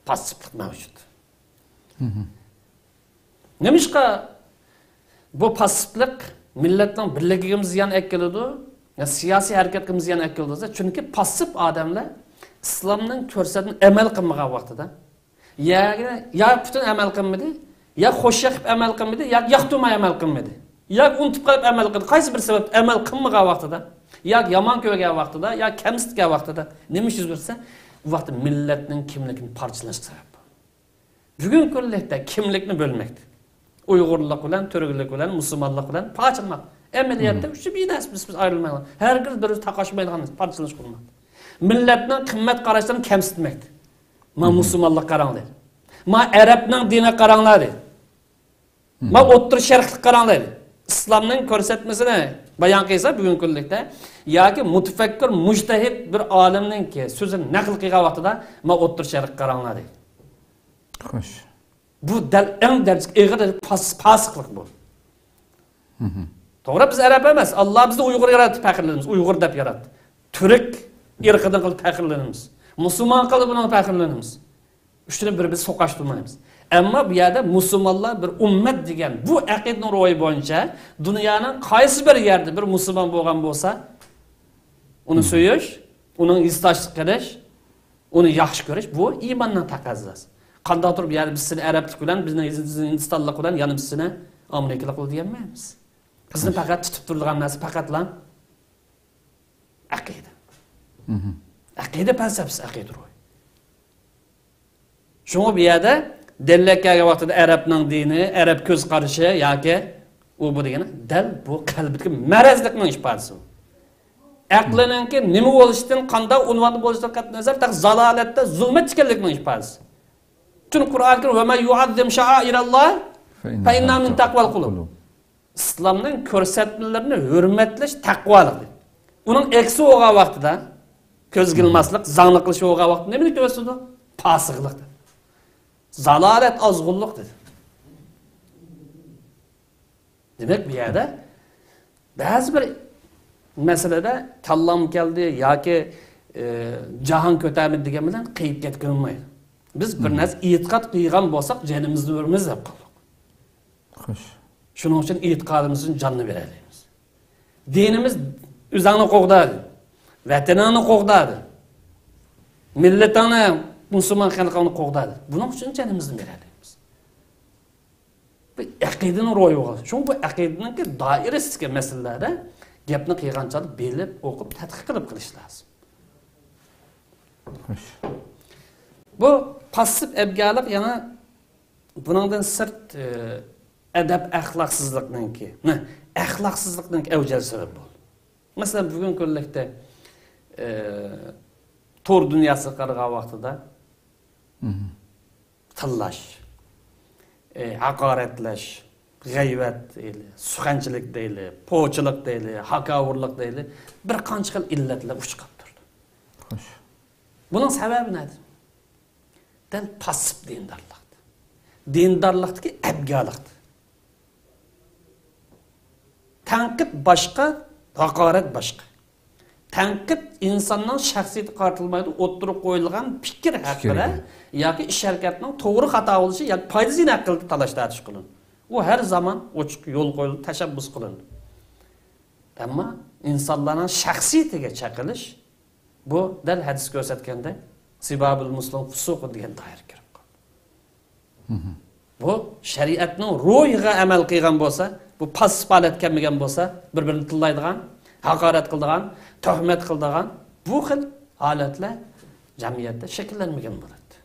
پاسسىپلىق مەۋجۇت. نېمىشقا بۇ پاسسىپلىق مىللەتنىڭ بىرلىكىگىمۇ زىيان ئەكېلىدۇ، يا سىياسىي ھەرىكەتكىمۇ زىيان ئەكېلىدۇ دېسە، چۈنكى پاسسىپ ئادەملەر ئىسلامنىڭ كۆرسەتمىسىگە ئەمەل قىلمىغان ۋاقتىدا، يا، يا پۈتۈن ئەمەل قىلمىدى، يا خۇشياق قىلىپ ئەمەل قىلمىدى، يا ياقتۇرماي ئەمەل قىلمىدى، ياكى ئۇنتۇپ قېلىپ ئەمەل قىلدى. قايسى بىر سەۋەبتىن ئەمەل قىلمىغان ۋاقتىدا، ياكى يامان كۆرگەن ۋاقتىدا، ياكى كەمسىتكەن ۋاقتىدا نېمە ئىش يۈز بەرسە، ئۇ ۋاقىتتا مىللەتنىڭ كىملىكىنى پارچىلاشقا سەۋەب بولىدۇ. بۈگۈنكى كۈنلۈكتە كىملىكنى بۆلمەكتە. ئۇيغۇرلۇق بىلەن، تۈركلۈك بىلەن، مۇسۇلمانلىق بىلەن پارچىلىماق. ئەمەلىيەتتە ئۈچى بىر نەرسە، بىز، بىز ئايرىلمايدىغان، ھەرگىز بىر تاقاشمايدىغان پارچىلىنىش قۇرماق. مىللەتنىڭ قىممەت قاراشلىرىنى كەمسىتمەكتە. ما مۇسۇلمانلىققا قاراڭ دەيدۇ. ما ئەرەبنىڭ دىنىغا قاراڭلار دەيدۇ. ما ئوتتۇرا شەرقلىققا قاراڭلار دەيدۇ. ئىسلامنىڭ كۆرسەتمىسىنى بايان قىلسا بۈگۈنكى كۈنلۈكتە ياكى مۇتەپەككۇر، مۇجتەھىد بىر ئالىمنىڭكى سۆزىنى نەقىل قىلغان ۋاقتىدا ما ئوتتۇرا شەرققە قاراڭلار دەيدۇ. خوش. بۇ دەل ئەڭ دەرىجىدىكى ئېغىر پاس-، پاسىقلىق بۇ. توغرا، بىز ئەرەب ئەمەس. ئاللا بىزنى ئۇيغۇر ياراتتى، پەخىرلىنىمىز. ئۇيغۇر دەپ ياراتتى. تۈرك ئىرقىدىن قىلىپ پەخىرلىنىمىز. مۇسۇلمان قىلدى، بۇنىڭ پەخىرلىنىمىز. ئۈچىنى بىر-بىرىگە سوقاشتۇرمايمىز. ئەمما بۇ يەردە مۇسۇلمانلار بىر ئۈممەت دېگەن بۇ ئەقىدىنىڭ روھى بويىچە دۇنيانىڭ قايسى بىر يەردە بىر مۇسۇلمان بولغان بولسا، ئۇنى سۆيۈش، ئۇنىڭ ھېسداشلىق قىلىش، ئۇنى ياخشى كۆرۈش، بۇ ئىماننىڭ تەقەززاسى. قانداق تۇرۇپ، يەنى بىز سېنى ئەرەبلىك بىلەن، بىزنى ھىندىستانلىق بىلەن، يەنى بىز سېنى ئامېرىكىلىق بىلەن دېيەلمەيمىز. بىزنى پەقەت تۇتۇپ تۇرىدىغان نەرسە پەقەتلا ئەقىدە. ئەقىدە پەلسەپىسى، ئەقىدە روھى. شۇڭا بۇ يەردە دەلىلگە كەلگەن ۋاقتىدا ئەرەبنىڭ دىنى، ئەرەب كۆز قارىشى ياكى ئۇ بۇ دېگەن دەل بۇ قەلبىدىكى مەرەزلىكنىڭ ئىپادىسى. ئەقلىنىڭكى نېمە بولۇشىدىن، قانداق ئۇنۋاندا بولۇشىدىن قەتئىينەزەر، تەق زالالەتتە، زۇلمەتتە ئىكەنلىكىنىڭ ئىپادىسى. پۈتۈن قۇرئان كەرىم، «ۋە مەن يۇئەززىم شەئائىرەللاھ فەئىننەھا مىن تەقۋەل قۇلۇب.» ئىسلامنىڭ كۆرسەتمىلىرىنى ھۆرمەتلەش تەقۋالىق. ئۇنىڭ ئەكسى بولغان ۋاقتىدا، كۆزگە ئىلماسلىق، زاڭلىق قىلىش بولغان ۋاقتىدا نېمىنى كۆرسىتىدۇ؟ پاسىقلىق دېدى. زالالەت، ئازغۇنلۇق دېدى. دېمەك، بۇ يەردە بەزى بىر مەسىلىدە كاللام كەلدى ياكى، ئى، جاھان كۆتەرمىدى دېگەن بىلەن قېيىپ كەتكىلى بولمايدۇ. بىز بىر نەرسە ئېتىقاد قىلغان بولساق، جېنىمىزنى بېرىمىز دەپ قالدۇق. خوش. شۇنىڭ ئۈچۈن ئېتىقادىمىز ئۈچۈن جاننى بېرەلەيمىز. دىنىمىز ئۆزۈڭنى قوغدا دېدى. ۋەتىنىڭنى قوغدا دېدى. مىللىتىڭنى، مۇسۇلمان خەلقىڭنى قوغدا دېدى. بۇنىڭ ئۈچۈن جېنىمىزنى بېرەلەيمىز. بۇ ئەقىدىنىڭ روھى بولغان. شۇڭا بۇ ئەقىدىنىڭكى دائىرىسىدىكى مەسىلىلەردە گەپنى قىلغان چاغدا بىلىپ، ئوقۇپ، تەتقىق قىلىپ قىلىش لازىم. خوش. بۇ پاسسىپ ئەبگەلىق يەنە بۇنىڭدىن سىرت، ئە، ئەدەپ ئەخلاقسىزلىقنىڭكى، نە، ئەخلاقسىزلىقنىڭكى ئەۋزەل سەۋەب بولدى. مەسىلەن، بۈگۈنكى كۈنلۈكتە، ئە، تور دۇنياسىغا قارىغان ۋاقتىدا تىللاش، ئە، ھاقارەتلەش، غەيۋەت دەيلى، سۇخەنچىلىك دەيلى، پوچىلىق دەيلى، ھاكاۋۇرلۇق دەيلى، بىر قانچە خىل ئىللەتلەر ئۇچراپ تۇرىدۇ. خوش. بۇنىڭ سەۋەبى نەدە؟ دەل پاسسىپ دىندارلىقتا. دىندارلىقتىكى ئەبگەلىقتە. تەنقىد باشقا، ھاقارەت باشقا. تەنقىد ئىنساننىڭ شەخسىيىتىگە قارىتىلمايدۇ، ئوتتۇرىغا قويۇلغان پىكىر ھەققىدە ياكى ئىش ھەرىكەتنىڭ توغرا خاتا بولۇشى ياكى پايدىسى ھەققىدە تالاش تارتىش قىلىنىدۇ. ئۇ ھەر زامان ئوچۇق يول قويۇلىدۇ، تەشەببۇس قىلىنىدۇ. ئەمما ئىنسانلارنىڭ شەخسىيىتىگە چېقىلىش، بۇ دەل ھەدىس كۆرسەتكەندەك، سىبابۇل مۇسلىم فۇسۇق دېگەن دائىرىگە كىرىپ قالدى. بۇ شەرىئەتنىڭ روھىغا ئەمەل قىلغان بولسا، بۇ پاسسىپ ھالەتكە كەلمىگەن بولسا، بىر-بىرىنى تىللايدىغان، ھاقارەت قىلىدىغان، تۆھمەت قىلىدىغان بۇ خىل ھالەتلەر جەمئىيەتتە شەكىللەنمىگەن بولاتتى.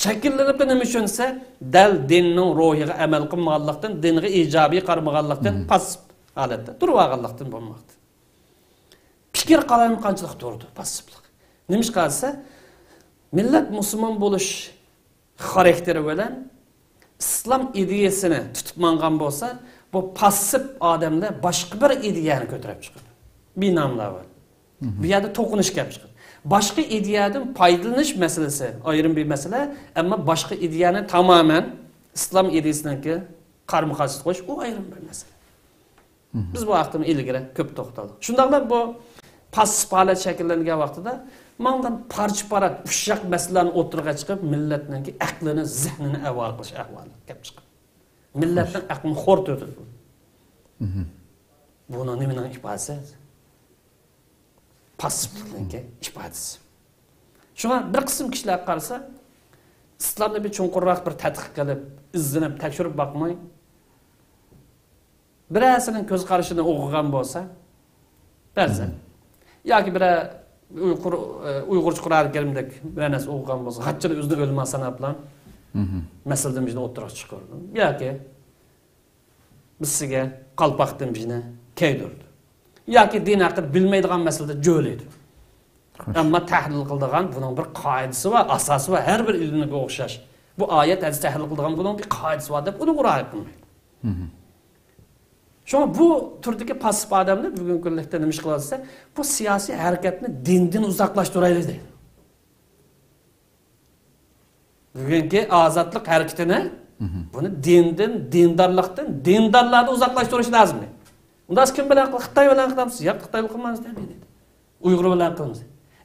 شەكىللىنىپلا نېمە ئۈچۈن دېسە، دەل دىننىڭ روھىغا ئەمەل قىلمىغانلىقتىن، دىنغا ئىجابىي قارىمىغانلىقتىن پاسسىپ ھالەتتە تۇرۇۋالغانلىقتىن بولماقتا. پىكىر قالايمىقانچىلىق تۇرىدۇ، پاسسىپلىق. نېمىشقا دېسە، مىللەت مۇسۇلمان بولۇش خاراكتېرى بىلەن ئىسلام ئىدىيەسىنى تۇتۇپ ماڭغان بولسا، بۇ پاسسىپ ئادەملەر باشقا بىر ئىدىيەنى كۆتۈرۈپ چىقىدۇ. بىناملار بار. بۇ يەردە توقۇنۇش كەپ چىقىدۇ. باشقا ئىدىيەدىن پايدىلىنىش مەسىلىسى ئايرىم بىر مەسىلە، ئەمما باشقا ئىدىيەنى تامامەن ئىسلام ئىدىيەسىنىڭكى قارىمۇ قارشى قويۇش، ئۇ ئايرىم بىر مەسىلە. بىز بۇ ھەقتە ئىلگىرى كۆپ توختالدۇق. شۇنداقلا بۇ پاسسىپ ھالەت شەكىللەنگەن ۋاقتىدا ماڭغان پارچە-پارات، ئۇششاق مەسىلىلەرنى ئوتتۇرىغا چىقىپ، مىللەتنىڭكى ئەقلىنى، زېھنىنى ئاۋارە قىلىش ئەھۋالى كەپ چىقىدۇ. مىللەتنىڭ ئەقلىنى خورىتىۋېتىدۇ. بۇنىڭ نېمىنىڭ ئىپادىسى؟ پاسسىپلىقنىڭكى ئىپادىسى. شۇڭا بىر قىسىم كىشىلەر قارىسا، ئىسلامنى بىر چوڭقۇرراق بىر تەتقىق قىلىپ، ئىزدىنىپ، تەكشۈرۈپ باقماي، بىرەرسىنىڭ كۆز قارىشىنى ئوقۇغان بولسا، بەزەن، ياكى بىرەر ئۇيغۇر، ئۇيغۇرچە قۇرئان كەرىمدەك بىرەر نەرسە ئوقۇغان بولسا، غاچچىلا ئۆزىنى ئۆلىمە ساناپلا، مەسىلىدىن بىرنى ئوتتۇرىغا چىقىرىدۇ. ياكى بىسىگە قالپاقتىن بىرنى كىيدۈرىدۇ. ياكى دىن ھەققىدە بىلمەيدىغان مەسىلىدە جۆلەيدۇ. ئەمما تەھلىل قىلىدىغان بۇنىڭ بىر قائىدىسى بار، ئاساسى بار، ھەر بىر ئىلىمگە ئوخشاش. بۇ ئايەت، ھەدىس تەھلىل قىلىدىغان بۇنىڭ بىر قائىدىسى بار دەپ ئۇنىڭغا رىئايە قىلمايدۇ. شۇڭا بۇ تۈردىكى پاسسىپ ئادەملەر بۈگۈنكى كۈنلۈكتە نېمە ئىش قىلىۋاتىسە، بۇ سىياسىي ھەرىكەتنى دىندىن ئۇزاقلاشتۇرايلى دەيدۇ. بۈگۈنكى ئازادلىق ھەرىكىتىنى، بۇنى دىندىن، دىندارلىقتىن، دىندارلاردىن ئۇزاقلاشتۇرۇش لازىم. ئۇنداق كىم بىلەن قىل-، خىتاي بىلەن قىلامسىز؟ ياق، خىتاي بىلەن قىلمايمىز دەيدۇ. ئۇيغۇر بىلەن قىلىمىز.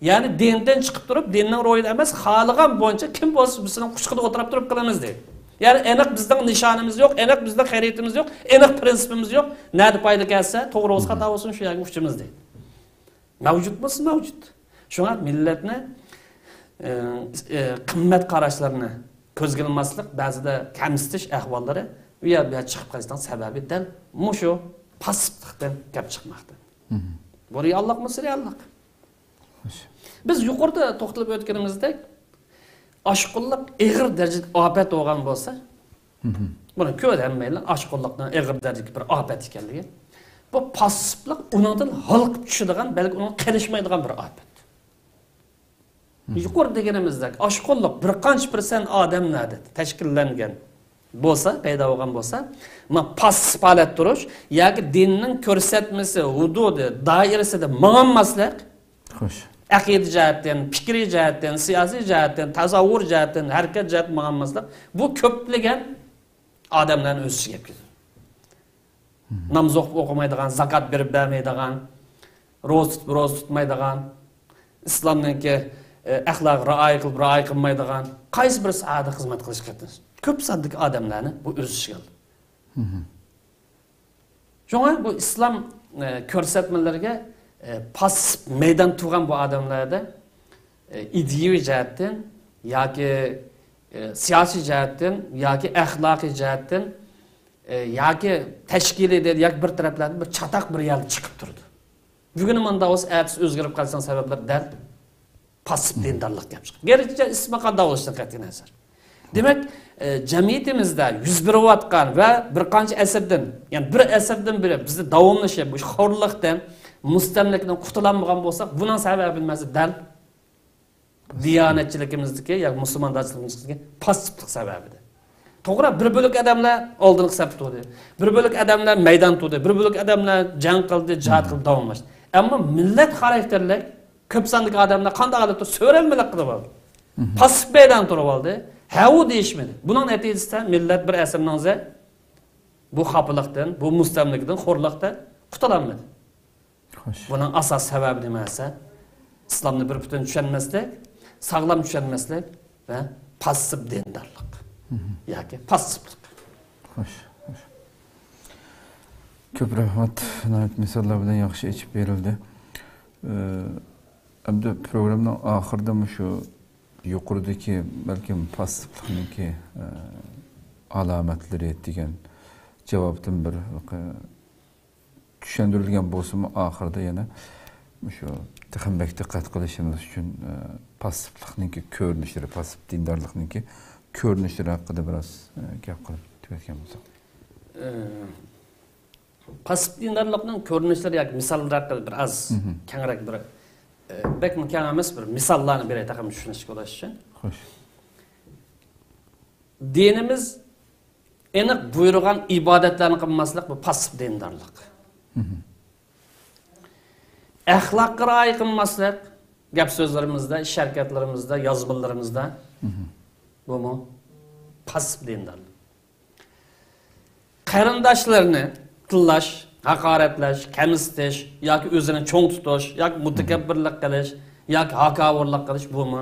يەنى دىندىن چىقىپ تۇرۇپ، دىننىڭ روھىدا ئەمەس، خالىغان بويىچە كىم بولسا بىزنىڭ قۇچىقىدا ئولتۇرۇپ تۇرۇپ قىلىمىز دەيدۇ. يەنى ئېنىق بىزنىڭ نىشانىمىز يوق، ئېنىق بىزنىڭ خەرىتىمىز يوق، ئېنىق پىرىنسىپىمىز يوق. نەدە پايدا كەلسە، توغرا بولسا، خاتا بولسۇن، شۇ يەرگە ئۇچىمىز دەيدۇ. مەۋجۇت بولسا مەۋجۇت. شۇڭا مىللەتنى، ئى، ئى، قىممەت قاراشلىرىنى كۆزگە ئىلماسلىق، بەزىدە كەمسىتىش ئەھۋاللىرى ئۇ يەر بۇ يەر چىقىپ قېلىشنىڭ سەۋەبى دەل مۇشۇ پاسسىپلىقتىن كەپ چىقماقتا. بۇ رېئاللىقمۇ رېئاللىق. بىز يۇقىرىدا توختىلىپ ئۆتكىنىمىزدەك، ئاشقۇنلۇق ئېغىر دەرىجىدە ئاپەت بولغان بولسا، بۇنى كۆرىدۇ ھەممەيلەن، ئاشقۇنلۇقنىڭ ئېغىر دەرىجىدىكى بىر ئاپەت ئىكەنلىكى. بۇ پاسسىپلىق ئۇنىڭدىن ھالقىپ چۈشىدىغان، بەلكى ئۇنىڭغا قېلىشمايدىغان بىر ئاپەت. يۇقىرى دېگىنىمىزدەك، ئاشقۇنلۇق بىر قانچە پىرسەنت ئادەملەردە تەشكىللەنگەن بولسا، پەيدا بولغان بولسا، مانا پاسسىپ ھالەتتە تۇرۇش ياكى دىننىڭ كۆرسەتمىسى، ھۇدۇدى، دائىرىسىدە ماڭالماسلىق، ئەقىدە جەھەتتىن، پىكرىي جەھەتتىن، سىياسىي جەھەتتىن، تەسەۋۋۇر جەھەتتىن، ھەرىكەت جەھەتتىن ماڭالماسلىق، بۇ كۆپلىگەن ئادەملەرنى ئۆز ئىچىگە ئېلىپ كېلىدۇ. ناماز ئوقۇپ ئوقۇمايدىغان، زاكات بېرىپ بەرمەيدىغان، روزا تۇتۇپ روزا تۇتمايدىغان، ئىسلامنىڭكى، ئە، ئەخلاقىغا رىئايە قىلىپ رىئايە قىلمايدىغان، قايسى بىر ساھەدە خىزمەت قىلىشقا قاتنىشىدۇ. كۆپ ساندىكى ئادەملەرنى بۇ ئۆز ئىچىگە ئالىدۇ. شۇڭا بۇ ئىسلام، ئە، كۆرسەتمىلىرىگە، ئە، پاسسىپ مەيدان تۇرغان بۇ ئادەملەردە، ئە، ئىدىيىۋى جەھەتتىن ياكى، ئە، سىياسىي جەھەتتىن ياكى ئەخلاقىي جەھەتتىن، ئە، ياكى تەشكىلىي دەل ياكى بىر تەرەپلەردىن بىر چاتاق بىر يەردە چىقىپ تۇرىدۇ. بۈگۈن مۇنداق بولسا، ئەتىسى ئۆزگىرىپ قالسىنىڭ سەۋەبلىرى دەل پاسسىپ دىندارلىق كەپ چىقىدۇ. گەرچە ئىسمى قانداق بولۇشىدىن قەتئىينەزەر. دېمەك، ئە، جەمئىيىتىمىزدە يۈز بېرىۋاتقان ۋە بىر قانچە ئەسىردىن، يەنى بىر ئەسىردىن بېرى بىزدە داۋاملىشىپ مۇشۇ خورلۇقتىن، مۇستەملىكىدىن قۇتۇلالمىغان بولساق، بۇنىڭ سەۋەبى نېمە دېسە، دەل دىيانەتچىلىكىمىزدىكى ياكى مۇسۇلماندارچىلىقىمىزدىكى پاسسىپلىق سەۋەبىدە. توغرا، بىر بۆلەك ئادەملەر ئالدىنقى سەپتە تۇردى. بىر بۆلەك ئادەملەر مەيدان تۇردى. بىر بۆلەك ئادەملەر جەڭ قىلدى، جىھاد قىلدى، داۋاملاشتى. ئەمما مىللەت خاراكتېرلىك كۆپ ساندىكى ئادەملەر قانداق ھالەتتە سۆرەلمىلىك قىلىپ ئالدى. پاسسىپ مەيدان تۇرۇپ ئالدى. ھەۋۇ دېيىشمىدى. بۇنىڭ نەتىجىسىدە مىللەت بىر ئەسىرنىڭ ئىچىدە بۇ خاپىلىقتىن، بۇ مۇستەملىكىدىن، خورلۇقتىن قۇتۇلالمىدى. خوش. بۇنىڭ ئاساسىي سەۋەبى نېمە دېسە، ئىسلامنى بىر پۈتۈن چۈشەنمەسلىك، ساغلام چۈشەنمەسلىك ۋە پاسسىپ دىندارلىق ياكى پاسسىپلىق. خوش، خوش. كۆپ رەھمەت. ناھايىتى مىساللار بىلەن ياخشى ئېچىپ بېرىلدى. ئە، ئەمدى پروگراممىنىڭ ئاخىرىدا مۇشۇ يۇقىرىدىكى بەلكىم پاسسىپلىقنىڭكى، ئە، ئالامەتلىرى دېگەن جاۋابتىن بىر چۈشەندۈرۈلگەن بولسىمۇ، ئاخىرىدا يەنە مۇشۇ تېخىمۇ بەك دىققەت قىلىشىمىز ئۈچۈن، ئە، پاسسىپلىقنىڭكى كۆرۈنۈشلىرى، پاسسىپ دىندارلىقنىڭكى كۆرۈنۈشلىرى ھەققىدە بىراز، ئە، گەپ قىلىپ تۈگەتكەن بولساق. ئە، پاسسىپ دىندارلىقنىڭ كۆرۈنۈشلىرى ياكى مىساللىرى ھەققىدە بىراز كەڭرەك بىر، ئە، بەكمۇ كەڭ ئەمەس، بىر مىساللارنى بېرەي، تېخىمۇ چۈشىنىشلىك بولۇش ئۈچۈن. خوش. دىنىمىز ئېنىق بۇيرۇغان ئىبادەتلەرنى قىلماسلىق، بۇ پاسسىپ دىندارلىق. ئەخلاققا رىئايە قىلماسلىق، گەپ سۆزلىرىمىزدە، ئىش ھەرىكەتلىرىمىزدە، يازمىلىرىمىزدا، بۇمۇ پاسسىپ دىندارلىق. قېرىنداشلىرىنى تىللاش، ھاقارەتلەش، كەمسىتىش ياكى ئۆزىنى چوڭ تۇتۇش ياكى مۇتەكەببىرلىك قىلىش ياكى ھاكاۋۇرلۇق قىلىش، بۇمۇ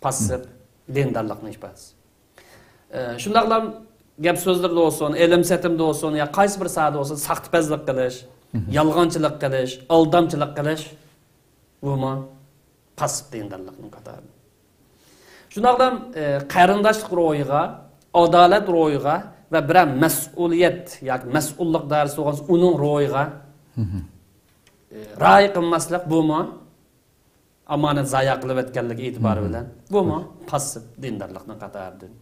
پاسسىپ دىندارلىقنىڭ ئىپادىسى. ئە، شۇنداقلا گەپ سۆزلىرىدە بولسۇن، ئېلىم سېتىمدا بولسۇن، يا قايسى بىر ساھەدە بولسۇن، ساختىپەزلىك قىلىش، يالغانچىلىق قىلىش، ئالدامچىلىق قىلىش، بۇمۇ پاسسىپ دىندارلىقنىڭ قاتارىدا. شۇنداقلا، ئە، قېرىنداشلىق روھىغا، ئادالەت روھىغا ۋە بىرەر مەسئۇلىيەت ياكى مەسئۇللۇق دائىرىسى بولغان ئۇنىڭ روھىغا، ئە، رىئايە قىلماسلىق، بۇمۇ ئامانەت زايە قىلىۋەتكەنلىكى ئېتىبارى بىلەن، بۇمۇ پاسسىپ دىندارلىقنىڭ قاتارىدىن.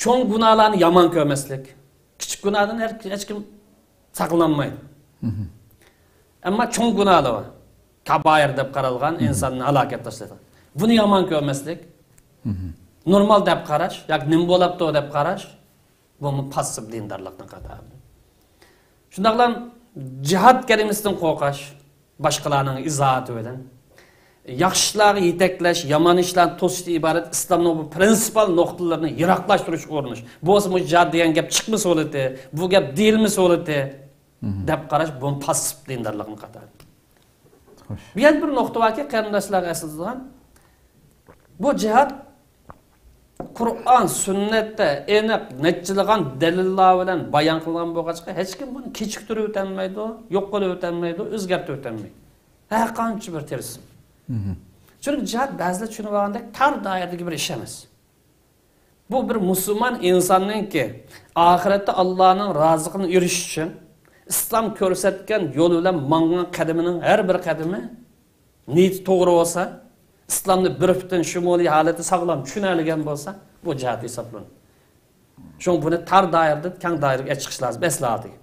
چوڭ گۇناھلارنى يامان كۆرمەسلىك. كىچىك گۇناھدىن ھەر، ھېچ كىم ساقلانمايدۇ. ئەمما چوڭ گۇناھلار بار. كابائىر دەپ قارالغان، ئىنساننى ھالاكەتكە تاشلايدىغان. بۇنى يامان كۆرمەسلىك. نورمال دەپ قاراش ياكى نېمە بولاپتۇ دەپ قاراش، بۇمۇ پاسسىپ دىندارلىقنىڭ قاتارىدىن. شۇنداقلا جىھاد كەلىمىسىدىن قورقۇش، باشقىلارنىڭ ئىزاھاتى بىلەن. ياخشى ئىشلارغا يېتەكلەش، يامان ئىشلارنى توسۇشتىن ئىبارەت ئىسلامنىڭ بۇ پرىنسىپال نۇقتىلىرىنى يىراقلاشتۇرۇشقا ئۇرۇنۇش. بولسا بۇ جىھاد دېگەن گەپ چىقمىسا بولاتتى، بۇ گەپ دېيىلمىسە بولاتتى، دەپ قاراش، بۇمۇ پاسسىپ دىندارلىقنىڭ قاتارى. خوش. بۇ يەردە بىر نۇقتا باركى، قېرىنداشلارغا ئەسلىتىدىغان. بۇ جىھاد قۇرئان، سۈننەتتە ئېنىق، نەچچىلىغان دەلىللار بىلەن بايان قىلىنغان بولغاچقا، ھېچكىم بۇنى كېچىكتۈرۈۋېتەلمەيدۇ، يوق قىلىۋېتەلمەيدۇ، ئۆزگەرتىۋېتەلمەيدۇ. ھەر قانچە بىر تىرىشسۇن. چۈنكى جىھاد بەزىلەر چۈشىنىۋالغاندەك تار دائىرىدىكى بىر ئىش ئەمەس. بۇ بىر مۇسۇلمان ئىنساننىڭكى ئاخىرەتتە ئاللانىڭ رازىلىقىنى ئېرىشىش ئۈچۈن ئىسلام كۆرسەتكەن يول بىلەن ماڭغان قەدىمىنىڭ ھەر بىر قەدىمى نىيىتى توغرا بولسا، ئىسلامنى بىر پۈتۈن شۇمۇلىي ھالەتتە ساغلام چۈشىنەلىگەن بولسا، بۇ جىھاد ھېسابلىنىدۇ. شۇڭا بۇنى تار دائىرىدىن كەڭ دائىرىگە چىقىش لازىم، ئەسلى ھالىتىگە.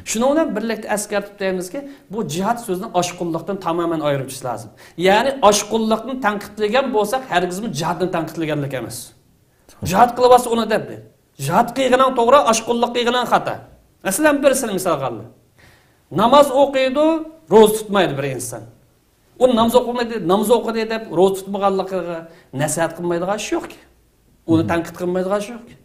شۇنىڭ بىلەن بىرلىكتە ئەسكەرتىپ ئۆتەيمىزكى، بۇ جىھاد سۆزىنى ئاشقۇنلۇقتىن تامامەن ئايرىۋېتىش لازىم. يەنى ئاشقۇنلۇقنى تەنقىدلىگەن بولساق، ھەرگىزمۇ جىھادنى تەنقىدلىگەنلىك ئەمەس. جىھاد قىلىۋاتسا ئۇنى دەپ، جىھاد قىلغىنىڭ توغرا، ئاشقۇنلۇق قىلغىنىڭ خاتا. مەسىلەن، بىرسىنى مىسالغا ئالدى. ناماز ئوقۇيدۇ، روزا تۇتمايدۇ بىر ئىنسان. ئۇ ناماز ئوقۇمىدى، ناماز ئوقۇدى دەپ روزا تۇتمىغانلىقىغا نەسىھەت قىلمايدىغان ئىش يوقكى. ئۇنى تەنقىد قىلمايدىغان ئىش يوقكى.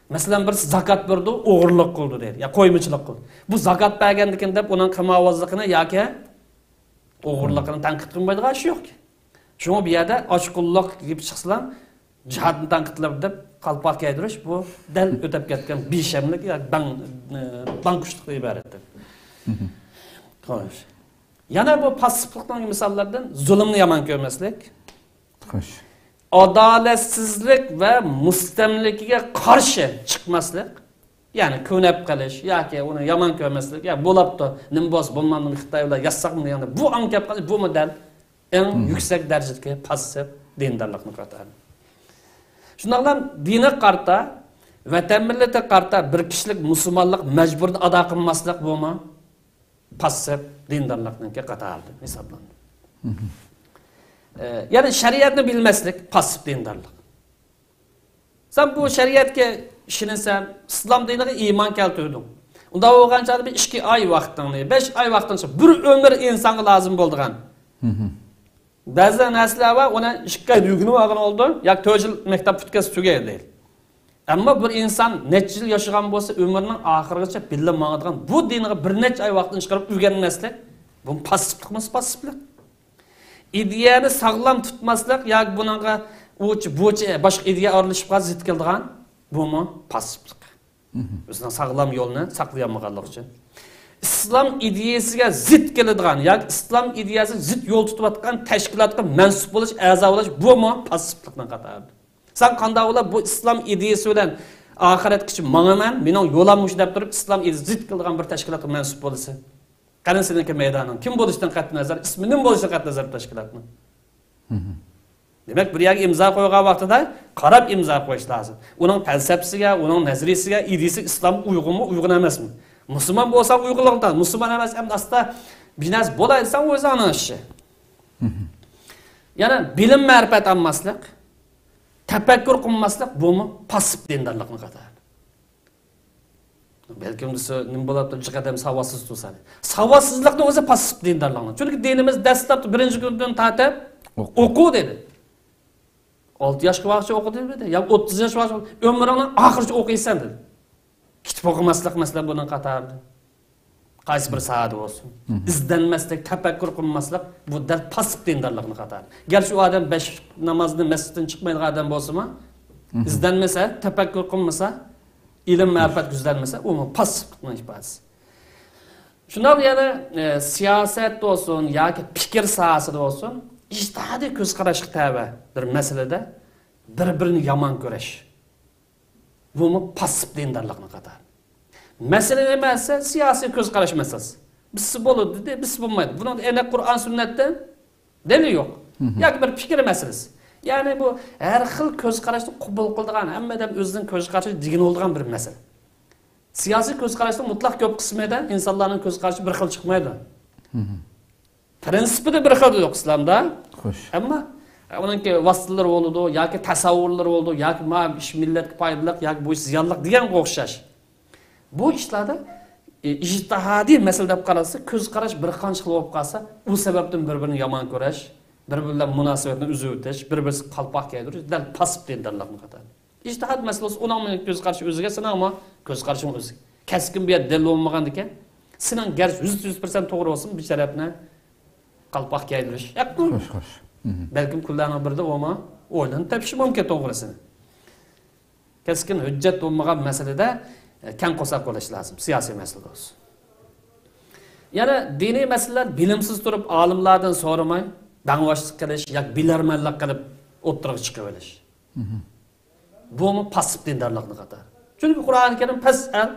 مەسىلەن، بىرسى زاكات بېرىدۇ، ئوغرىلىق قىلدى دەيدۇ، يا قويمىچىلىق قىلدى. بۇ زاكات بەرگەندىكىن دەپ ئۇنىڭ قىلمايۋازلىقىنى ياكى ئوغرىلىقىنى تەنقىد قىلمايدىغان ئىش يوقكى. شۇڭا بۇ يەردە ئاشقۇنلۇق يېپىپ چىقسىلا، جىھادنى تەنقىدلەپ دەپ قالپاق كىيدۈرۈش، بۇ دەل ئۆتۈپ كەتكەن بىشەملىك ياكى باڭ، ئە، باڭقۇشلۇقتىن ئىبارەتتۇر. خوش. يەنە بۇ پاسسىپلىقنىڭ مىساللىرىدىن زۇلۇمنى يامان كۆرمەسلىك. خوش. ئادالەتسىزلىك ۋە مۇستەملىكىگە قارشى چىقماسلىق. يەنى كۆنەپ قېلىش ياكى ئۇنى يامان كۆرمەسلىك، يا بولاپتۇ، نېمە بولسا بولمامدۇ، خىتاي بىلەن ياتساقمۇ دېگەندە، بۇ ئاڭ كەپ قالسا، بۇمۇ دەل ئەڭ يۈكسەك دەرىجىدىكى پاسسىپ دىندارلىقنىڭ قاتارى. شۇنداقلا دىنىغا قارىتا، ۋەتەن مىللىتىگە قارىتا بىر كىشىلىك مۇسۇلمانلىق مەجبۇرىيىتىنى ئادا قىلماسلىق، بۇمۇ پاسسىپ دىندارلىقنىڭكى قاتارىدىن ھېسابلىنىدۇ. ئە، يەنى شەرىئەتنى بىلمەسلىك پاسسىپ دىندارلىق. سەن بۇ شەرىئەتكە ئىشىنىسەن، ئىسلام دىنىغا ئىمان كەلتۈردۈڭ. ئۇنداق بولغان چاغدا بىر ئىككى ئاي ۋاقتىڭنى، بەش ئاي ۋاقتىڭنى، بىر ئۆمۈر ئىنسانغا لازىم بولىدىغان. بەزى نەرسىلەر بار، ئۇنى ئىككى ئايدا ئۆگىنىپ ئالغىلى بولىدۇ، ياكى تۆت يىل مەكتەپ پۈتكەزسە تۈگەيدۇ. ئەمما بىر ئىنسان نەچچە يىل ياشىغان بولسا، ئۆمرىنىڭ ئاخىرىغىچە بىللە ماڭىدىغان بۇ دىنغا بىر نەچچە ئاي ۋاقتىنى چىقىرىپ ئۆگەنمەسلىك، بۇ پاسسىپلىقمۇ پاسسىپلىق. ئىدىيەنى ساغلام تۇتماسلىق ياكى بۇنىڭغا ئۇچ بۇچ باشقا ئىدىيە ئارىلىشىپ قالسا زىت كېلىدىغان، بۇمۇ پاسسىپلىق. ئۆزىنىڭ ساغلام يولىنى ساقلىيالمىغانلىقى ئۈچۈن. ئىسلام ئىدىيەسىگە زىت كېلىدىغان ياكى ئىسلام ئىدىيەسىگە زىت يول تۇتۇۋاتقان تەشكىلاتقا مەنسۇپ بولۇش، ئەزا بولۇش، بۇمۇ پاسسىپلىقنىڭ قاتارىدىن. سەن قانداق بولۇپ بۇ ئىسلام ئىدىيەسى بىلەن ئاخىرەتكىچە ماڭىمەن، مېنىڭ يولۇم مۇشۇ دەپ تۇرۇپ، ئىسلام ئىدىيەسىگە زىت كېلىدىغان بىر تەشكىلاتقا مەنسۇپ بولىسەن؟ قېنى سېنىڭكى مەيدانىڭ؟ كىم بولۇشتىن قەتئىينەزەر، ئىسمى نېمە بولۇشتىن قەتئىينەزەر بۇ تەشكىلاتنىڭ؟ دېمەك، بىر يەرگە ئىمزا قويغان ۋاقتىدا قاراپ ئىمزا قويۇش لازىم. ئۇنىڭ پەلسەپىسىگە، ئۇنىڭ نەزەرىيىسىگە، ئىدىيىسىگە ئىسلام ئۇيغۇنمۇ، ئۇيغۇن ئەمەسمۇ؟ مۇسۇلمان بولساڭ ئۇيغۇنلۇقتا، مۇسۇلمان ئەمەس، ئەمدى ئاستا بىر نەرسە بولاي دېسەڭ، ئۆزۈڭنىڭ ئىشى. يەنە بىلىم مەرىپەت ئالماسلىق، تەپەككۇر قىلماسلىق، بۇمۇ پاسسىپ دىندارلىقنىڭ قاتارى. بەلكىم دېسە، نېمە بولۇپتۇ، جىق ئادەم ساۋاتسىز تۇرسا. ساۋاتسىزلىقنىڭ ئۆزى پاسسىپ دىندارلىقنىڭ. چۈنكى دىنىمىز دەسلەپتە بىرىنچى كۈندىن تارتىپ ئوقۇ. ئوقۇ دېدى. ئالتە ياشقا بارغۇچە ئوقۇ دېمىدى. يا ئوتتۇز ياش بارغۇچە، ئۆمرۈڭنىڭ ئاخىرىچە ئوقۇيسەن دېدى. كىتاب ئوقۇماسلىق، مەسىلەن، بۇنىڭ قاتارىدا. قايسى بىر ساھەدە بولسۇن. ئىزدەنمەسلىك، تەپەككۇر قىلماسلىق، بۇ دەل پاسسىپ دىندارلىقنىڭ قاتارى. گەرچە ئۇ ئادەم بەش نامازنى مەسچىتتىن چىقمايدىغان ئادەم بولسىمۇ، ئىزدەنمىسە، تەپەككۇر قىلمىسا، ئىلىم مەرىپەت يۈزلەنمىسە، ئۇمۇ پاسسىپلىقنىڭ ئىپادىسى. شۇنداق يەنە، ئە، سىياسەتتە بولسۇن ياكى پىكىر ساھەسىدە بولسۇن، ئىجتىھادىي كۆز قاراشقا تەۋە بىر مەسىلىدە بىر-بىرىنى يامان كۆرۈش. بۇمۇ پاسسىپ دىندارلىقنىڭ قاتارى. مەسىلە نېمە دېسە، سىياسىي كۆز قاراش مەسىلىسى. بىرسى بولىدۇ دېدى، بىرسى بولمايدۇ. بۇنىڭدا ئېنىق قۇرئان سۈننەتتە دەلىل يوق. ياكى بىر پىكىر مەسىلىسى. يەنى بۇ ھەر خىل كۆز قاراشنى قوبۇل قىلىدىغان، ھەممە ئادەم ئۆزىنىڭ كۆز قارىشىغا دېگىنى بولىدىغان بىر مەسىلە. سىياسىي كۆز قاراشنىڭ مۇتلەق كۆپ قىسمىدا ئىنسانلارنىڭ كۆز قارىشى بىر خىل چىقمايدۇ. پىرىنسىپىدا بىر خىل يوق ئىسلامدا. خوش. ئەمما ئۇنىڭكى ۋاسىتىلىرى بولىدۇ، ياكى تەسەۋۋۇرلىرى بولىدۇ، ياكى ما ئىش مىللەتكە پايدىلىق، ياكى بۇ ئىش زىيانلىق دېگەنگە ئوخشاش. بۇ ئىشلاردا، ئى، ئىجتىھادىي مەسىلە دەپ قارالسا، كۆز قاراش بىر قانچە خىل بولۇپ قالسا، ئۇ سەۋەبتىن بىر-بىرىنى يامان كۆرۈش، بىر-بىرى بىلەن مۇناسىۋەتنى ئۈزۈۋېتىش، بىر-بىرسىگە قالپاق كىيدۈرۈش، دەل پاسسىپ دىندارلىقنىڭ قاتارى. ئىجتىھاد مەسىلىسى، ئۇنىڭ كۆز قارىشى ئۆزىگە، سېنىڭمۇ كۆز قارىشىڭ ئۆزىگە. كەسكىن بۇ يەردە دەلىل بولمىغاندىكىن، سېنىڭ گەرچە يۈزدە يۈز پىرسەنت توغرا بولسىمۇ، بىر تەرەپنى قالپاق كىيدۈرۈش ھەققىڭ. خوش، خوش. بەلكىم كۈنلەرنىڭ بىرىدە ئۇمۇ ئويلىنىپ تېپىشى مۇمكىن توغرىسىنى. كەسكىن ھۆججەت بولمىغان مەسىلىدە، ئە، كەڭ قورساق بولۇش لازىم، سىياسىي مەسىلىدە بولسۇن. يەنە دىنىي مەسىلىلەر بىلىمسىز تۇرۇپ، ئالىملاردىن سورىماي، دەڭۋاشلىق قىلىش ياكى بىلەرمەنلىك قىلىپ ئوتتۇرىغا چىقىۋېلىش. بۇمۇ پاسسىپ دىندارلىقنىڭ قاتارى. چۈنكى قۇرئانى كەرىم «فەسئەل،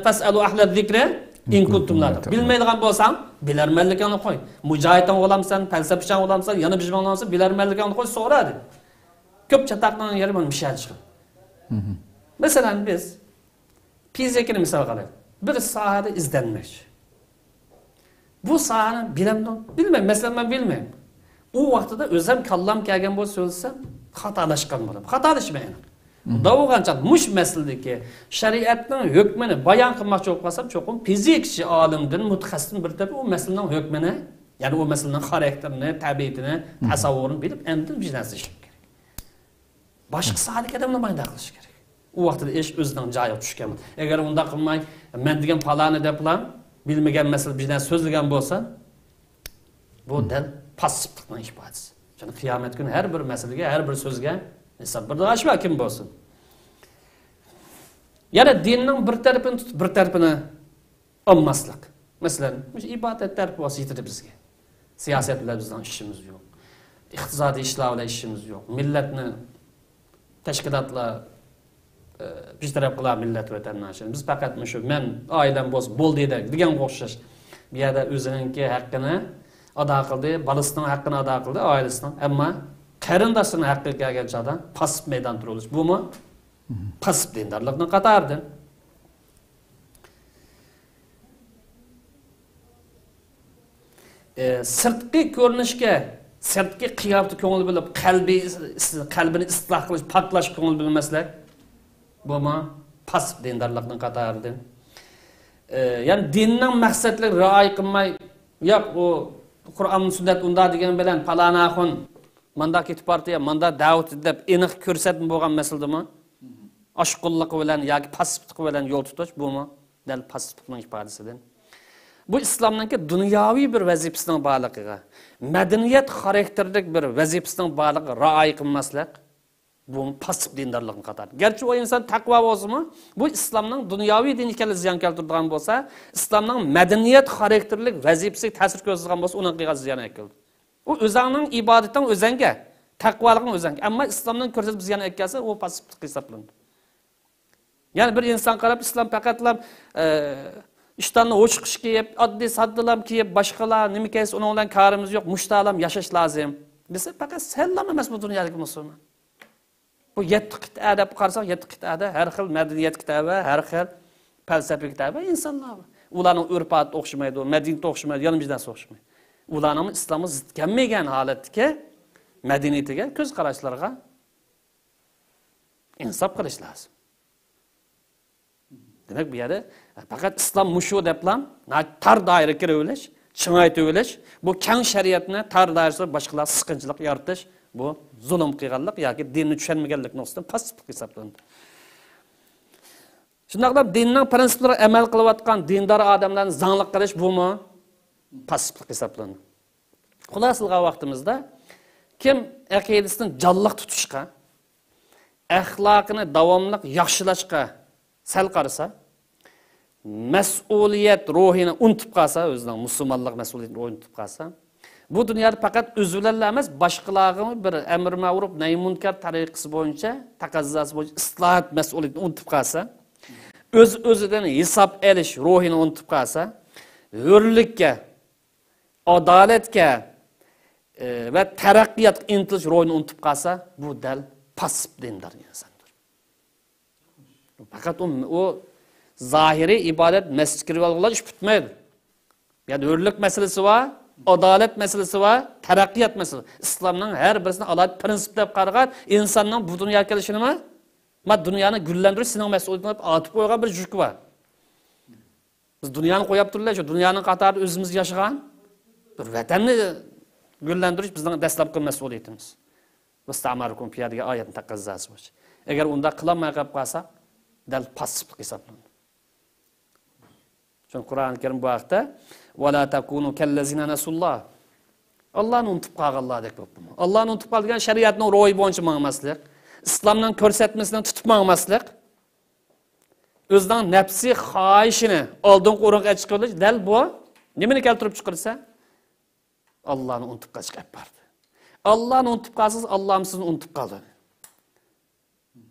فەسئەلۇ ئەھلە زىكرى ئىن كۇنتۇم لا تەئلەمۇن». بىلمەيدىغان بولساڭ، بىلەرمەنلىكىڭنى قوي. مۇجاھىدىڭ بولامسەن، پەلسەپىچىڭ بولامسەن، يەنە بىر بولامسەن، بىلەرمەنلىكىڭنى قوي، سورا دېدى. كۆپ چاتاقنىڭ يېرى مانا مۇشۇ يەردە چىقىدۇ. مەسىلەن، بىز فىزىكىنى مىسالغا ئالايلى. بىر ساھەدە ئىزدەنمەكچى. بۇ ساھەنى بىلەمدۇ؟ بىلمەيمەن. مەسىلەن، مەن بىلمەيمەن. ئۇ ۋاقتىدا ئۆزۈم كاللام كەلگەن بولسا سۆزلىسەم، خاتالاشقان بولىمەن. خاتالىشىمەن. ئۇنداق بولغانچە مۇشۇ مەسىلىدىكى شەرىئەتنىڭ ھۆكمىنى بايان قىلماقچى بولۇپ قالسام، چوقۇم فىزىكچى ئالىمدىن، مۇتەخەسسىستىن بىر تەرەپ ئۇ مەسىلىنىڭ ھۆكمىنى، يەنى ئۇ مەسىلىنىڭ خاراكتېرىنى، تەبىئىتىنى، تەسەۋۋۇرىنى بىلىپ، ئاندىن بىر نەرسە ئىشلەپ كېرەك. باشقا ساھەدىكى ئادەملەر مانا شۇنداق قىلىشى كېرەك. ئۇ ۋاقتىدا ئىش ئۆزىنىڭ جايىغا چۈشكەن. ئەگەر ئۇنداق قىلماي، مەن دېگەن پالانى دەپلا بىلمىگەن مەسىلە بىر نەرسە سۆزلىگەن بولسا، بۇ دەل پاسسىپلىقنىڭ ئىپادىسى. شۇڭا قىيامەت كۈنى ھەر بىر مەسىلىگە، ھەر بىر سۆزگە ھېساب بېرىدىغان ئىش بار، كىم بولسۇن. يەنە دىننىڭ بىر تەرىپىنى تۇتۇپ، بىر تەرىپىنى ئالماسلىق. مەسىلەن، مۇشۇ ئىبادەت تەرىپى بولسا يېتىدۇ بىزگە. سىياسەت بىلەن بىزنىڭ ئىشىمىز يوق. ئىقتىسادىي ئىشلار بىلەن ئىشىمىز يوق. مىللەتنى تەشكىلاتلار، ئە، بىر تەرەپ قىلار مىللەت ۋەتەننىڭ ئىشىنى. بىز پەقەت مۇشۇ مەن، ئائىلەم بولسا بولدى دەپ دېگەنگە ئوخشاش. بۇ يەردە ئۆزىنىڭكى ھەققىنى ئادا قىلدى، بالىسىنىڭ ھەققىنى ئادا قىلدى، ئائىلىسىنىڭ. ئەمما قېرىنداشلىرىنىڭ ھەققىگە كەلگەن چاغدا پاسسىپ مەيدان تۇرۇۋېلىش. بۇمۇ پاسسىپ دىندارلىقنىڭ قاتارىدىن. ئى، سىرتقى كۆرۈنۈشكە، سىرتقى قىياپىتىگە كۆڭۈل بۆلۈپ، قەلبى، قەلبىنى ئىسلاھ قىلىش، پاكلاش كۆڭۈل بۆلمەسلىك، بۇمۇ پاسسىپ دىندارلىقنىڭ قاتارىدىن. ئى، يەنى دىننىڭ مەقسەتلىرىنى رىئايە قىلماي، ياق، ئۇ قۇرئان، سۈننەت ئۇنداق دېگەن بىلەن پالان ئاخۇن مانداق كېتىپ بارتى، مانداق دەۋەت دەپ ئېنىق كۆرسەتمە بولغان مەسىلىدىمۇ ئاشقۇنلۇقى بىلەن ياكى پاسسىپلىقى بىلەن يول تۇتۇش، بۇمۇ دەل پاسسىپلىقنىڭ ئىپادىسىدىن. بۇ ئىسلامنىڭكى دۇنياۋى بىر ۋەزىپىسىنىڭ بارلىقىغا، مەدەنىيەت خاراكتېرلىك بىر ۋەزىپىسىنىڭ بارلىقىغا رىئايە قىلماسلىق، بۇمۇ پاسسىپ دىندارلىقنىڭ قاتارى. گەرچە ئۇ ئىنسان تەقۋا بولسىمۇ، بۇ ئىسلامنىڭ دۇنياۋى دىن ئىكەنلىكىگە زىيان كەلتۈرىدىغان بولسا، ئىسلامنىڭ مەدەنىيەت خاراكتېرلىك ۋەزىپىسىگە تەسىر كۆرسىتىدىغان بولسا، ئۇنىڭ قىلغان زىيانى ئەكېلىدۇ. ئۇ ئۆزەڭنىڭ ئىبادىتىڭ ئۆزەڭگە، تەقۋالىقىڭ ئۆزەڭگە. ئەمما ئىسلامنىڭ كۆرسەتمە زىيان ئەكەلسە، ئۇ پاسسىپلىق ھېسابلىنىدۇ. يەنى بىر ئىنسان قاراپ، ئىسلام پەقەتلا، ئە، ئىشتاننى ھوشقىش كىيىپ، ئاددىي ساددىلام كىيىپ، باشقىلار نېمە كىيسە ئۇنىڭ بىلەن كارىمىز يوق، مۇشتالام ياشاش لازىم دېسە، پەقەت سەللام ئەمەس بۇ دۇنيادىكى مۇسۇلمان. بۇ يەتتە قىتئە دەپ قارىساق، يەتتە قىتئەدە ھەر خىل مەدەنىيەتكە تەۋە، ھەر خىل پەلسەپىگە تەۋە ئىنسانلار بار. ئۇلارنىڭ ئۆرپ-ئادىتى ئوخشىمايدۇ، مەدەنىيىتى ئوخشىمايدۇ، يەنە بىر نەرسە ئوخشىمايدۇ. ئۇلارنىڭ ئىسلامغا زىت كەلمىگەن ھالەتتىكى مەدەنىيىتىگە، كۆز قاراشلىرىغا ئىنساپ قىلىش لازىم. دېمەك، بۇ يەردە پەقەت ئىسلام مۇشۇ دەپلا ناھايىتى تار دائىرىگە كىرىۋېلىش، چىڭايتىۋېلىش، بۇ كەڭ شەرىئەتنى تار دائىرىسىدا باشقىلارغا سىقىنچىلىق يارىتىش، بۇ زۇلۇم قىلغانلىق ياكى دىننى چۈشەنمىگەنلىك نۇقتىسىدىن پاسسىپلىق ھېسابلىنىدۇ. شۇنداقلا دىننىڭ پىرىنسىپلىرىغا ئەمەل قىلىۋاتقان دىندار ئادەملەرنى زاڭلىق قىلىش، بۇمۇ پاسسىپلىق ھېسابلىنىدۇ. خۇلاسىلىغان ۋاقتىمىزدا، كىم ئەقىدىسىنى جانلىق تۇتۇشقا، ئەخلاقىنى داۋاملىق ياخشىلاشقا سەل قارىسا، مەسئۇلىيەت روھىنى ئۇنتۇپ قالسا، ئۆزىنىڭ مۇسۇلمانلىق مەسئۇلىيىتىنى ئۇنتۇپ قالسا، بۇ دۇنيادا پەقەت ئۆزى بىلەنلا ئەمەس، باشقىلارغىمۇ بىر ئەمر مەرۇپ نەھي مۇنكەر تەرىقىسى بويىچە، تەقەززاسى بويىچە ئىسلاھات مەسئۇلىيىتىنى ئۇنتۇپ قالسا، ئۆز-ئۆزىدىن ھېساب ئېلىش روھىنى ئۇنتۇپ قالسا، ھۆرلۈككە، ئادالەتكە، ئى، ۋە تەرەققىياتقا ئىنتىلىش روھىنى ئۇنتۇپ قالسا، بۇ دەل پاسسىپ دىندار ئىنساندۇر. پەقەت ئۇ، ئۇ زاھىرىي ئىبادەت، مەسچىتكە كىرىۋالغۇلار ئىش پۈتمەيدۇ. يەنى ھۆرلۈك مەسىلىسى بار، ئادالەت مەسىلىسى بار، تەرەققىيات مەسىلىسى بار. ئىسلامنىڭ ھەر بىرسىنى ئالاھىدە پىرىنسىپ دەپ قارىغان، ئىنساننىڭ بۇ دۇنياغا كېلىشىنىمۇ، ما دۇنيانى گۈللەندۈرۈش سېنىڭ مەسئۇلىيىتىڭ دەپ ئاتىپ قويغان بىر يۈك بار. بىز دۇنيانى قويۇپ تۇرۇلە، شۇ دۇنيانىڭ قاتارىدا ئۆزىمىز ياشىغان، بىر ۋەتەننى گۈللەندۈرۈش بىزنىڭ دەسلەپكى مەسئۇلىيىتىمىز. ۋەستەمەركۇم فىيھا دېگەن ئايەتنىڭ تەقەززاسى بويىچە. ئەگەر ئۇنداق قىلالماي قېلىپ قالساق، دەل پاسسىپلىق ھېسابلىنىدۇ. چۈنكى قۇرئان كەرىم بۇ ھەقتە، ۋەلا تەكۇنۇ كەللەزىنە نەسۇللا. ئاللانى ئۇنتۇپ قالغانلاردەك بولۇپ قالماڭ. ئاللانى ئۇنتۇپ قالدى دېگەن شەرىئەتنىڭ روھى بويىچە ماڭماسلىق، ئىسلامنىڭ كۆرسەتمىسىنى تۇتۇپ ماڭماسلىق، ئۆزىنىڭ نەپسىي خاھىشىنى ئالدىنقى ئورۇنغا چىقىرىۋېلىش، دەل بۇ نېمىنى كەلتۈرۈپ چىقىرسا؟ ئاللانى ئۇنتۇپ قېلىشقا ئەپ باردى. ئاللانى ئۇنتۇپ قالسىڭىز، ئاللام سىزنى ئۇنتۇپ قالدى.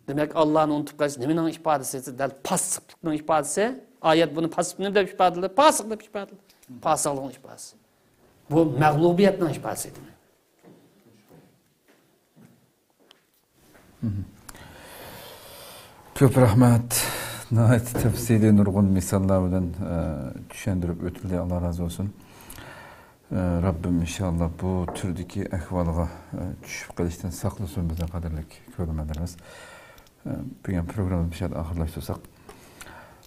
دېمەك، ئاللانى ئۇنتۇپ قېلىش نېمىنىڭ ئىپادىسى؟ دەل پاسسىپلىقنىڭ ئىپادىسى. ئايەت بۇنى پاسسىپ نېمە دەپ ئىپادىلىدى؟ پاسىق دەپ ئىپادىلىدى. پاسىقلىقنىڭ ئىپادىسى. بۇ مەغلۇبىيەتنىڭ ئىپادىسى دېمەك. كۆپ رەھمەت. ناھايىتى تەپسىلىي، نۇرغۇن مىساللار بىلەن، ئە، چۈشەندۈرۈپ ئۆتۈلدى. ئاللا رازى بولسۇن. ئە، رەببىم ئىنشاللا بۇ تۈردىكى ئەھۋالغا، ئە، چۈشۈپ قېلىشتىن ساقلىسۇن بىزنى، قەدىرلىك كۆرۈرمەنلىرىمىز. ئە، بۈگۈن پروگراممىمىزنى شۇ يەردە ئاخىرلاشتۇرساق.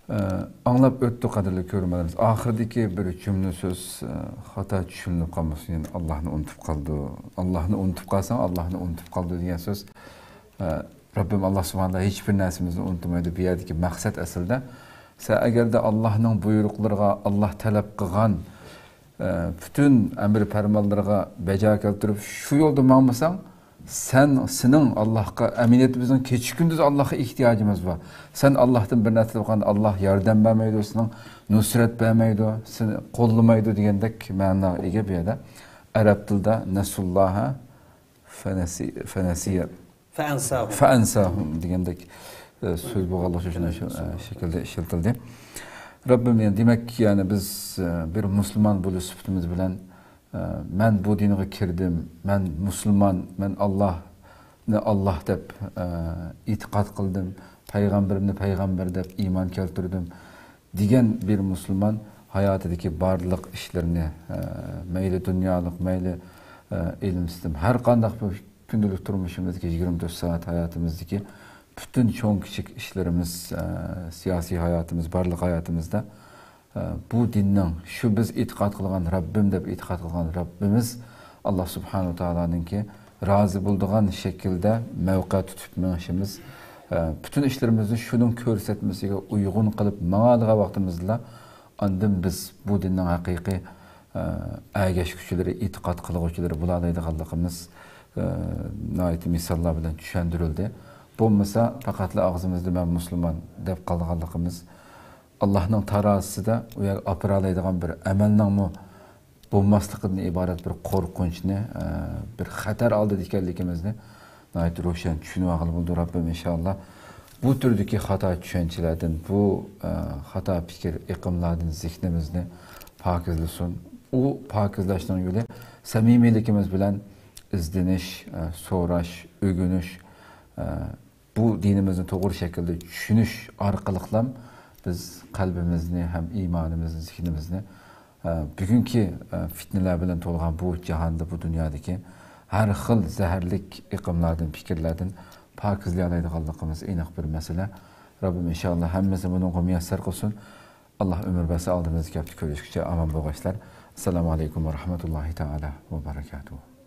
ئە، ئاڭلاپ ئۆتتۇق، قەدىرلىك كۆرۈرمەنلىرىمىز. ئاخىرىدىكى بىر جۈملە سۆز، ئە، خاتا چۈشىنىلىپ قالمىسۇن، يەنى ئاللاھنى ئۇنتۇپ قالدى. ئاللاھنى ئۇنتۇپ قالساڭ، ئاللاھنى ئۇنتۇپ قالدى دېگەن سۆز. ئە، رەببىم ئاللا سۇبھانەھۇ ھېچ بىر نەرسىمىزنى ئۇنتۇمايدۇ. بۇ يەردىكى مەقسەت ئەسلىدە، سەن ئەگەردە ئاللاھنىڭ بۇيرۇقلىرىغا، ئاللا تەلەپ قىلغان، ئە، پۈتۈن ئەمر پەرمانلىرىغا بەجا كەلتۈرۈپ، شۇ يولدا ماڭمىساڭ، سەن، سېنىڭ ئاللاھقا، ئەمەلىيەتتە بىزنىڭ كېچە كۈندۈز ئاللاھقا ئېھتىياجىمىز بار. سەن ئاللاھتىن بىر نەرسە تىلەپ قالغاندا، ئاللاھ ياردەم بەرمەيدۇ، سېنىڭ نۇسرەت بەرمەيدۇ، سېنى قوللىمايدۇ دېگەندەك مەنىگە ئىگە بۇ يەردە. ئەرەب تىلىدا نەسۇللاھە فەنەسى-، فەنەسىيە. فەئەنساھۇم. فەئەنساھۇم دېگەندەك، ئە، سۆز بولغانلىقى ئۈچۈن شۇ، ئە، شەكىلدە ئىشلىتىلدى. رەببىم، يەنى دېمەك، يەنى بىز، ئە، بىر مۇسۇلمان بولۇش سۈپىتىمىز بىلەن، ئە، مەن بۇ دىنغا كىردىم، مەن مۇسۇلمان، مەن ئاللاھنى ئاللاھ دەپ، ئە، ئېتىقاد قىلدىم، پەيغەمبىرىمنى پەيغەمبەر دەپ ئىمان كەلتۈردۈم، دېگەن بىر مۇسۇلمان ھاياتىدىكى بارلىق ئىشلىرىنى، ئە، مەيلى دۇنيالىق، مەيلى، ئە، ئىلىم-ئىستىم، ھەر قانداق بىر كۈندىلىك تۇرمۇشىمىزدىكى يىگىرمە تۆت سائەت ھاياتىمىزدىكى پۈتۈن چوڭ-كىچىك ئىشلىرىمىز، ئە، سىياسىي ھاياتىمىز، بارلىق ھاياتىمىزدا، ئە، بۇ دىننىڭ، شۇ بىز ئېتىقاد قىلغان رەببىم دەپ ئېتىقاد قىلغان رەببىمىز ئاللا سۇبھانەھۇ ۋە تائالانىڭكى رازى بولىدىغان شەكىلدە مەۋقە تۇتۇپ مېڭىشىمىز، ئە، پۈتۈن ئىشلىرىمىزنى شۇنىڭ كۆرسەتمىسىگە ئۇيغۇن قىلىپ ماڭىدىغان ۋاقتىمىزدىلا، ئاندىن بىز بۇ دىننىڭ ھەقىقىي، ئە، ئەگەشكۈچىلىرى، ئېتىقاد قىلغۇچىلىرى بولالايدىغانلىقىمىز، ئە، ناھايىتى مىساللار بىلەن چۈشەندۈرۈلدى. بولمىسا، پەقەتلا ئاغزىمىزدا «مەن مۇسۇلمان» دەپ قالغانلىقىمىز، ئاللاھنىڭ تارازىسىدا ئۇ يەرگە ئاپىرالايدىغان بىر ئەمەلنىڭمۇ بولماسلىقىدىن ئىبارەت بىر قورقۇنچنى، ئە، بىر خەتەر ئالدىدا ئىكەنلىكىمىزنى ناھايىتى روشەن چۈشىنىۋالغىلى بولىدۇ. رەببىم ئىنشائاللا بۇ تۈردىكى خاتا چۈشەنچىلەردىن، بۇ، ئە، خاتا پىكىر ئېقىملاردىن زېھنىمىزنى پاكىزلىسۇن. ئۇ پاكىزلاشنىڭ يولى سەمىمىيلىكىمىز بىلەن ئىزدىنىش، ئە، سوراش، ئۆگىنىش، ئە، بۇ دىنىمىزنى توغرا شەكىلدە چۈشىنىش ئارقىلىقلا بىز قەلبىمىزنى ھەم ئىمانىمىزنى، زېھنىمىزنى، ئە، بۈگۈنكى، ئە، فىتنىلەر بىلەن تولغان بۇ جاھاندا، بۇ دۇنيادىكى ھەر خىل زەھەرلىك ئېقىملاردىن، پىكىرلەردىن پاكىزلىيالايدىغانلىقىمىز ئېنىق بىر مەسىلە. رەببىم ئىنشائاللا ھەممىسىنى بۇنىڭغا مۇيەسسەر قىلسۇن. ئاللا ئۆمۈر بەرسە، ئالدىمىزدىكى ھەپتە كۆرۈشكىچە ئامان بولغايسىلەر. ئەسسالامۇ ئەلەيكۇم ۋە رەھمەتۇللاھى تائالا ۋە بەرەكاتۇھۇ.